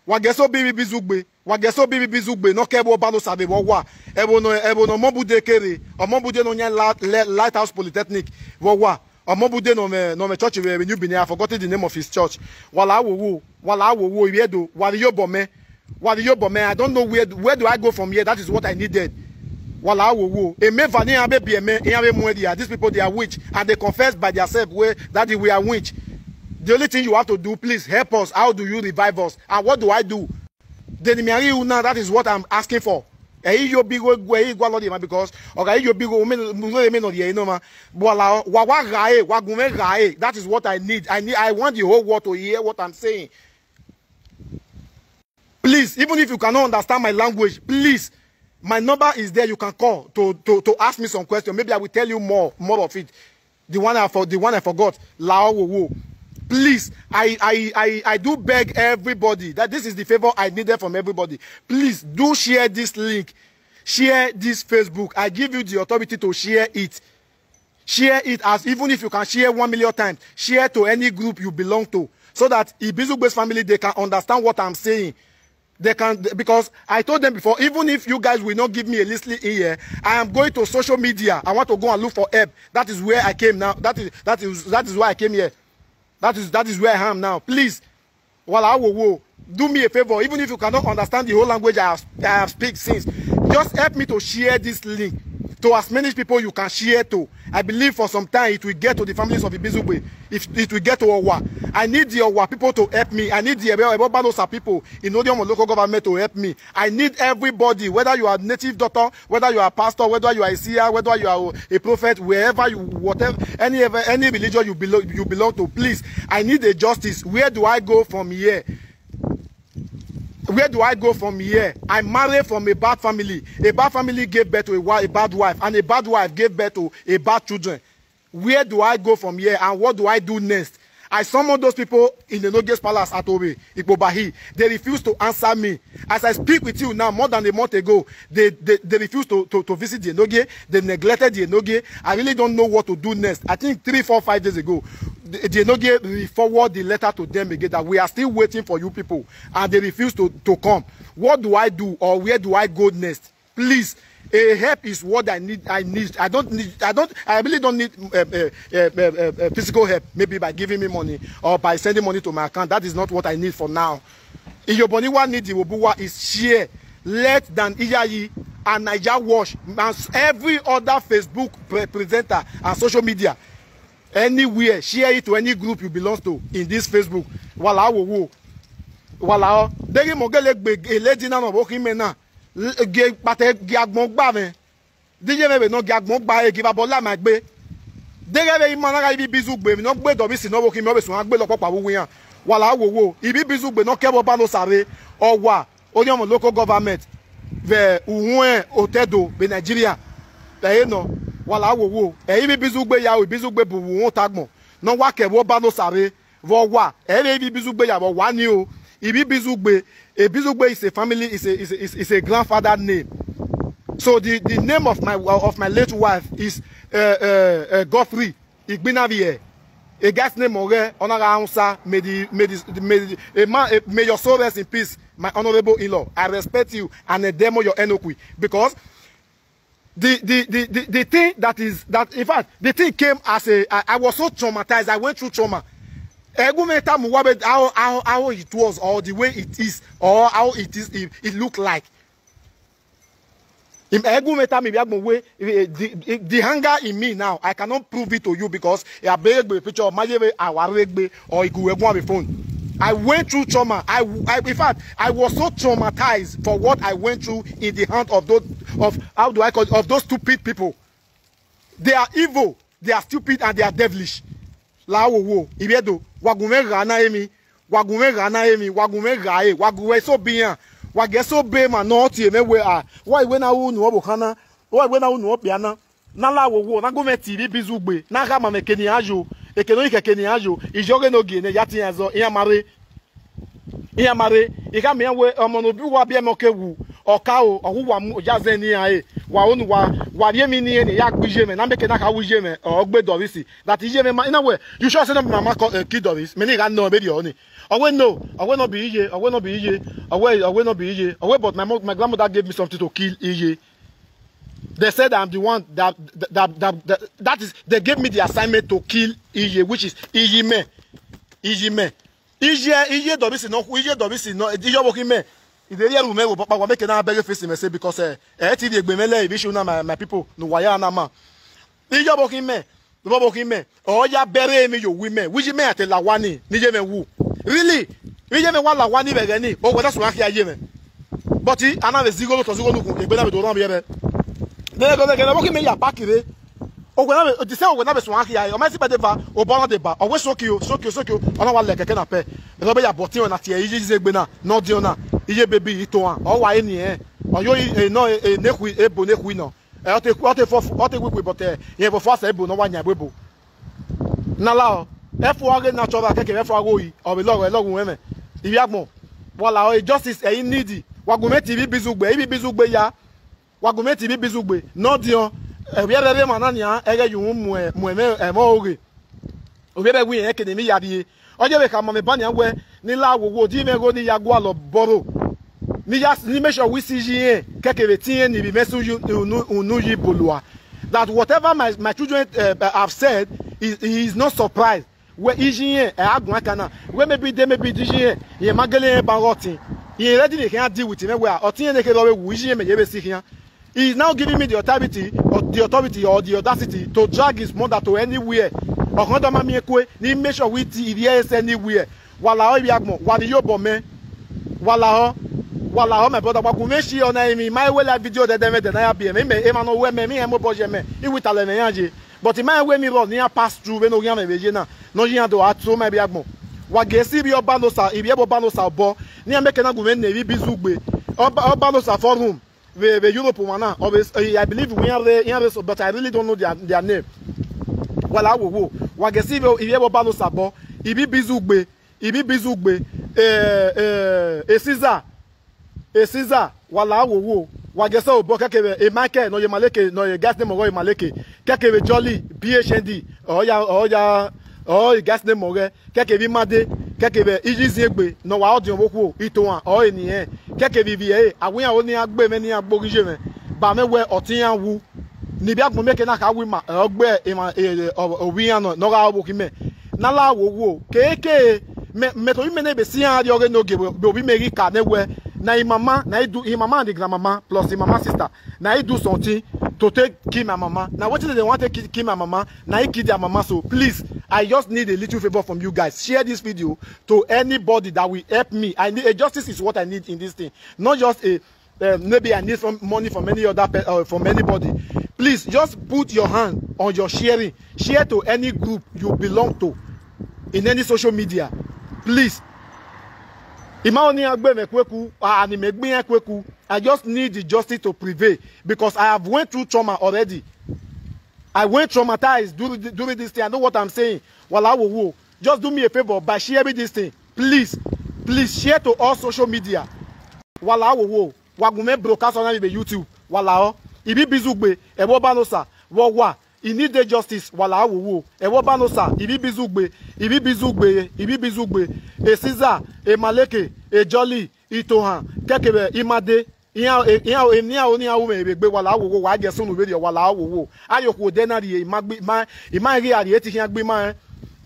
Wa gẹ so bi ivbi Ibizugbe. Wa gẹ so bi ivbi Ibizugbe, ne ọ ke ẹvbo Ọbanosa vbe vbe Owa. Ẹvbo nọ, ẹvbo ne Ọmọbude kere, Ọmọbude ne ọ yan La-, Le-, Lighthouse Polytechnic vbe Owa. Ọmọbude ne ọ mwẹ, ne ọ mwẹ church vbe, vbe New Benin, I forgot the name of his church. Wa la wo wo, wa la wo wo, ivbi Ẹdo, wa vbe iyobọ mẹ. Wa vbe iyobọ mẹ, I don't know where, where do I go from here? That is what I needed. Wa la wo wo. Emeva ne iran vbe biẹ mẹ, iran vbe muẹn rhia. These people, they are witch, and they confess by themselves, "Well, Daddy, we are witch." The only thing you have to do, please help us. How do you revive us? And what do I do? Then me, I now, that is what I'm asking for. Ẹ i yo bi gho, ẹ i gua lọ rhie ma, because ọ gha i yo bi gho, me, me, me nọ rhie nọ ma. Wa la, wa, wa gha e, wa gu mwẹ gha e. That is what I need. I need, I want the whole world to hear what I'm saying. Please, even if you cannot understand my language, please, my number is there. You can call to, to, to ask me some questions. Maybe I will tell you more, more of it. The one I for-, the one I forgot. La wo wo. Please, I, I, I, I do beg everybody that this is the favor I needed from everybody. Please do share this link. Share this Facebook. I give you the authority to share it. Share it as, even if you can share one million times, share to any group you belong to, so that Ibizugbe's family, they can understand what I'm saying. They can, because I told them before, even if you guys will not give me a listening ear, I am going to social media. I want to go and look for help. That is where I came now. That is, that is, that is why I came here. That is, that is where I am now. Please, wa la wo wo, do me a favor, even if you cannot understand the whole language I have, I have speak since, just help me to share this link to as many people you can share to. I believe for some time it will get to the families of Ibizugbe. If it will get to Owa, I need the Owa people to help me. I need the Ebo, Ebo Banosa people in Odiomon local government to help me. I need everybody, whether you are native doctor, whether you are pastor, whether you are a seer, whether you are a prophet, wherever you, whatever, any, any religion you belong, you belong to, please, I need a justice. Where do I go from here? Where do I go from here? I marry from a bad family. A bad family gave birth to a, wi-, a bad wife, and a bad wife gave birth to a bad children. Where do I go from here, and what do I do next? I summon those people in the Enoge's palace at Obe, Ikpobahi. They refuse to answer me. As I speak with you now, more than a month ago, they, they, they refuse to, to, to visit the Enoge. They neglected the Enoge. I really don't know what to do next. I think three, four, five days ago, the, the Enoge re-forward the letter to them again that we are still waiting for you people, and they refuse to, to come. What do I do, or where do I go next? Please, a help is what I need. I need. I don't need. I don't. I really don't need, uh, uh, uh, uh, uh, uh, physical help. Maybe by giving me money or by sending money to my account. That is not what I need for now. Iyobọ ne I wa need, Iwobuwa, is share. Let Dan Iyayi and Naija Watch and s-, every other Facebook pre-, presenter and social media, anywhere, share it to any group you belong to in this Facebook. Wa la wo wo. Wa la o. Deghẹ mọ gele gbe eledi na nọ vbe okhin mẹ na. L-, gie kpata gie agbọn gba mwẹ. Diyẹ mwẹ vbe nọ gie agbọn gba, e gie vbe abọ la ma egbe. Deghẹ vbe ima na gha ivbi Ibizugbe, emwi ne ọ gbe dọ vbe isi ne ọ vbe okhin mẹ, ọ vbe suẹn gbe lọ kpọkpa vbe uwu iran. Wa la wo wo. Ivbi Ibizugbe ne ọ ke ẹvbo Ọbanosa rre, Owa, Oniọnmwẹ local government vbe uhunmwu otọ Ẹdo vbe Nigeria. Ẹ i re nọ, wa la wo wo. Ẹ i re ivbi Ibizugbe ya ru, Ibizugbe bu uhunmwu otọ agbọn ne ọ wa ke ẹvbo Ọbanosa rre vbe Owa. Ẹ i re ivbi Ibizugbe ya vbe Owa ni o. Ivbi Ibizugbe, Ibizugbe is a family, is a, is a, is, is a grandfather name. So the, the name of my, of my late wife is, uh, uh, uh, Godfrey Igbinavie. A guy's name ọghẹ, ọ na gha hausa, may the, may the, may the, a man, a, may your soul rest in peace, my honorable in-law. I respect you and I demo your enoqui, because the, the, the, the, the thing that is, that, in fact, the thing came as a, I, I was so traumatized. I went through trauma. Ẹgu mwẹ tama uwa vbe how, how, how it was, or the way it is, or how it is, it, it looked like. Im-, ẹgu mwẹ tama ivbi agbọn wẹ, eh, the, the, the hunger in me now, I cannot prove it to you because I beg egbe picture, ma ye vbe a wa rre egbe, or igu ẹguan vbe phone. I went through trauma. I, I, in fact, I was so traumatized for what I went through in the hand of those, of, how do I call it, of those stupid people. They are evil, they are stupid, and they are devilish. La wo wo, ivbi Ẹdo, wa gu mwẹ gha na emwi, wa gu mwẹ gha na emwi, wa gu mwẹ gha e, wa gu mwẹ so be iran, wa gie so be emwa ne ọ tie mwẹ wẹ a, wa iwe na ru unu ọvbokhan na, wa iwe na ru unu okpia na, na la wo wo, na gu mwẹ tie ivbi Bizugbe, na gha ma mwẹ eke ne iran yo, eke ne ọ i khẹ eke ne iran yo, iyọghe ne ogie nẹ ya tie iran zọ, iran ma rre. Iran ma rre, I khama iran wẹ ọmọ ne obi uwa biẹ mẹ ọ ke wu, ọ ka ro, ọ wu wa mu ya zẹ ne iran re, wa ro ne uwa, wa rhie emwi ne irẹn ne ya gbe iye mwẹ, ne a mieke na kha wu iye mwẹ, ọ gbe Doris. That iye mwẹ ma, I na wẹ, you sure say no be my mama call, eh, kill Doris? Mẹ ne I gha nọ vberriọ ni. Ọ wẹ no, ọ wẹ no be iye, ọ wẹ no be iye, ọ wẹ, ọ wẹ no be iye, ọ wẹ, but my mo-, my grandmother gave me something to kill iye. They said I'm the one that, that, that, that, that, that is, they gave me the assignment to kill iye, which is iye mẹ, iye mẹ. Iye, iye Doris nọ, iye Doris nọ, iye ọvbokhin mẹ. I de rhie ẹre mwẹ vbe obọ ọkpa, wa mieke na bẹghe face mwẹ sẹ, because, eh, ẹ i te rhie egbe mwẹ lẹ ivbi issue na, my, my people, ne uwa ya na ma. Iye ọvbokhin mẹ, ọvbokhin mẹ, ọ ya bẹrẹ emwi ye owi mẹ, wẹ iye mẹ ya te la owa ni, ne iye mwẹ wu. Really, iye mwẹ wa la owa ni vbe ẹghẹ ni, owẹ na suẹn khian iye mwẹ. But a na vbe zẹ igho otọ zẹ igho ne ukhunmwu, egbe na vbe do rran vbe ẹre. Vbe ẹghẹ ne ọvbokhin mẹ ya park rre, owẹ na vbe, the same owẹ na vbe suẹn khian, ọ ma si kpẹdẹ eva, obọ na deba, ọ wẹ soki o, soki o, soki o, ọ na wa lẹ kẹkẹ na pẹ. Erha ọbe ya bọ ọtiẹn na tie iye ize egbe na, ne ọ diọn na, iye baby itohan, ọ wa re ni ẹnrẹn. Ọ yo, e, nọ, e, e, nekhui, ebo nekhui nọ. Ẹ, ọ te, ọ te fọ, ọ te wigwi, but, ẹ, irẹn vbe fọ asẹ ebo ne ọ wa yan ẹvbo ebo. Na la ọ, ẹfu a ghe natural, kẹkẹ vbe ẹfu a ghe ori, ọ vbe lọghọ, ẹ lọghọ uwẹmwẹ. Ivbi agbọn, wa la ọ, e justice, ẹ i need, wa gu mwẹ tie ivbi Bizugbe, ivbi Bizugbe ya, wa gu mwẹ tie ivbi Bizugbe, ne ọ diọn, ẹ, vbe ẹrẹrẹ emwa na nian, ẹghẹ ye uhunmwu mu, mu ẹmwẹ, ẹmwẹ ọghe. Ovbi ẹmwẹ wẹ irẹn kene emwi ya rrie. Ọ ye vbe khama mwẹ ba nian wẹ, ne I la wo wo, di mwẹ igho ne I ya gualọ bọrọ. Ne I ya, ne I make sure wẹ I si iye irẹn, kẹkẹ vbe te irẹn ni vbe mwẹ sẹ unu, unu, unu yi bolua. That whatever my, my children, eh, have said, he, he is not surprised. Wẹ iye irẹn, ẹ a guan ẹkan na. Wẹ maybe de, maybe de iye irẹn, irẹn ma gele rẹn ban ọghe ọtẹn. Irẹn ready ne khian deal with mwẹ wẹ, ọtẹn irẹn ne kherhe ọ vbe wu, iye irẹn mẹ ye vbe si khian. He is now giving me the authority, or the authority or the audacity to drag his mother to anywhere. Ọkhọn da ma miẹn kue, ne I make sure wẹ I tie ivbi ẹre sẹ anywhere. Wa la ọ ivbi agbọn, wa rhie obọ mẹ. Wa la ọ, wa la ọ, my brother, wa gu mwẹ share ọna emwi, ma i wẹ like video dẹdẹ mwẹ dẹ ne a ya biẹ mwẹ, imẹ emwa ne ọ wẹ mẹ, emwi hẹ mobọ ye mẹ, I wẹ italọ ẹmwẹ iran ye. But I ma rẹn wẹ emwi rrọọ ne iran pass through vbene oghian mwẹ vbe ye na, ne ọ ye iran do a to ma ivbi agbọn. Wa gie si ivbi Ọbanosa, ivbi ẹvbo Ọbanosa obọ, ne iran mieke na gu mwẹ ne ivbi Bizugbe. Ọba, Ọbanosa forum, vbe, vbe Europe wan na, ọ vbe, eh, I believe we iran rre, iran rre so, but I really don't know their, their name. Wa la wo wo, wa gie si ivbi, ivbi ẹvbo Ọbanosa obọ, ivbi Bizugbe, ivbi Bizugbe, eh, eh, Esiza, Esiza, wa la wo wo, wa gie sẹ obọ kẹkẹ vbe, eh, Michael, ne ọ ye Maleke, ne ọ ye guy's name ọghe ọ ye Maleke, kẹkẹ vbe Jolly, B H N D, ọ ya, ọ ya, ọ ye guy's name ọghe, kẹkẹ vbe Imade, kẹkẹ vbe Iyiziegbe, ne ọ wa ọdiọn vbe okhuo, Itohan, ọ re ne irẹn, kẹkẹ vbe ivbi ẹre, a wẹ iran ro ne iran gbe mwẹ ne iran gbe oghiye mwẹ, ba mwẹ wẹ ọtẹn iran wu, ne ivbi agbọn mieke na kha wu ima, ẹ, ọ gbe emwa, ẹ, ẹ, ọ, ovbi iran nọ, ne ọ gha re ọvbokhan mẹ. Ne a la wo wo, kekere, mẹ, mẹ to imẹ ne ebe si iran rrie ọghe ne ogie vbe, vbe ovbi mẹ ghi ka nẹ wẹ, na imama, na i do, imama and grandmama, plus imama sister, na i do something to take kill my mama. Na wetin dem dey want take kill, kill my mama, na i kill their mama. So please, I just need a little favor from you guys. Share this video to anybody that will help me. I need, a justice is what I need in this thing. Not just a, um, maybe I need some money from any other pe-, uh, from anybody. Please just put your hand on your sharing. Share to any group you belong to in any social media. Please. Ima oni agbe mẹ kueku, ah, ni mẹ gbe iran kueku. I just need the justice to prevail because I have went through trauma already. I went traumatized during, during this thing. I know what I'm saying. Wa la wo wo. Just do me a favor by sharing this thing. Please, please share to all social media. Wa la wo wo. Wa gu mwẹ broadcast on my YouTube. Wa la o. Ibibi zugbe, ẹvbo Ọba ne Osa, vbe ọ wa, I need the justice, wa la wowo. Ẹvbo Ọba ne Osa, Ibibi zugbe, Ibibi zugbe, Ibibi zugbe. E Caesar, e Maleke, e Jolly, Itohan, kẹkevbe Imade, iran, iran, emwi ne iran ru ne iran ru mwẹ vbe egbe, wa la wowo, wa gie sunu vberriọ, wa la wowo. A ye okhuo odẹ na rhie, I ma gbe, I ma, I ma ghi a rhie te ikhian gbe ima rẹn.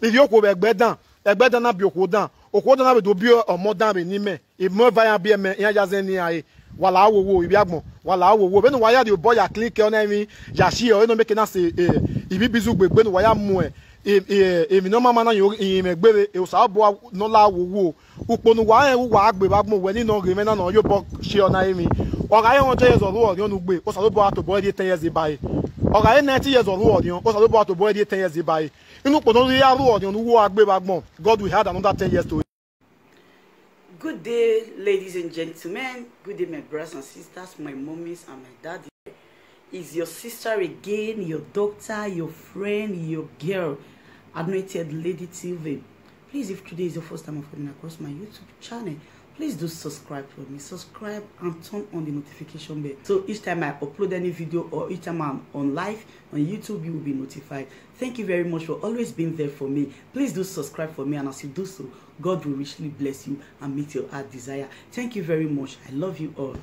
I rhie okhuo vbe ẹgbẹe dan, ẹgbẹe dan na biẹ okhuo dan, okhuo dan na vbe do biẹ ọmọ dan vbe eni mẹ. Emọ eva iran biẹ mẹ, iran ya zẹ ne iran re. Wa la wowo, ivbi agbọn, wa la wowo. Vbene uwa ya rhie obọ ya click ọna emwi, ya share, ọre nọ make na sẹ, eh, Ibibi zugbe egbe ne uwa ya mu, eh, eh, emwi ne ọ ma ma na yin mwẹ egbe vbe, eh, Osanobua ne ọ la wowo. Ukpo ne uwa rẹn, uwa gbe vbe agbọn, wẹ ne I nọ ghe mwẹ na ne ọ ye obọ share ọna emwi. Ọ gha re hundred years ọ rhuọ orhiọn ne ugbe, Osanobua tobọ rhie ten years ba ẹre. Ọ gha re ninety years ọ rhuọ orhiọn, Osanobua tobọ rhie ten years ba ẹre. Inu ukpo ne ọ rhie ya rhuọ orhiọn ne uwu a gbe vbe agbọn, God will add another ten years to it. Good day, ladies and gentlemen. Good day, my brothers and sisters, my mommies and my daddy. Is your sister again, your doctor, your friend, your girl, Anointed Lady Tilvin. Please, if today is your first time of coming across my YouTube channel, please do subscribe for me. Subscribe and turn on the notification bell. So each time I upload any video or each time I'm on live on YouTube, you will be notified. Thank you very much for always being there for me. Please do subscribe for me, and as you do so, God will richly bless you and meet your heart desire. Thank you very much. I love you all.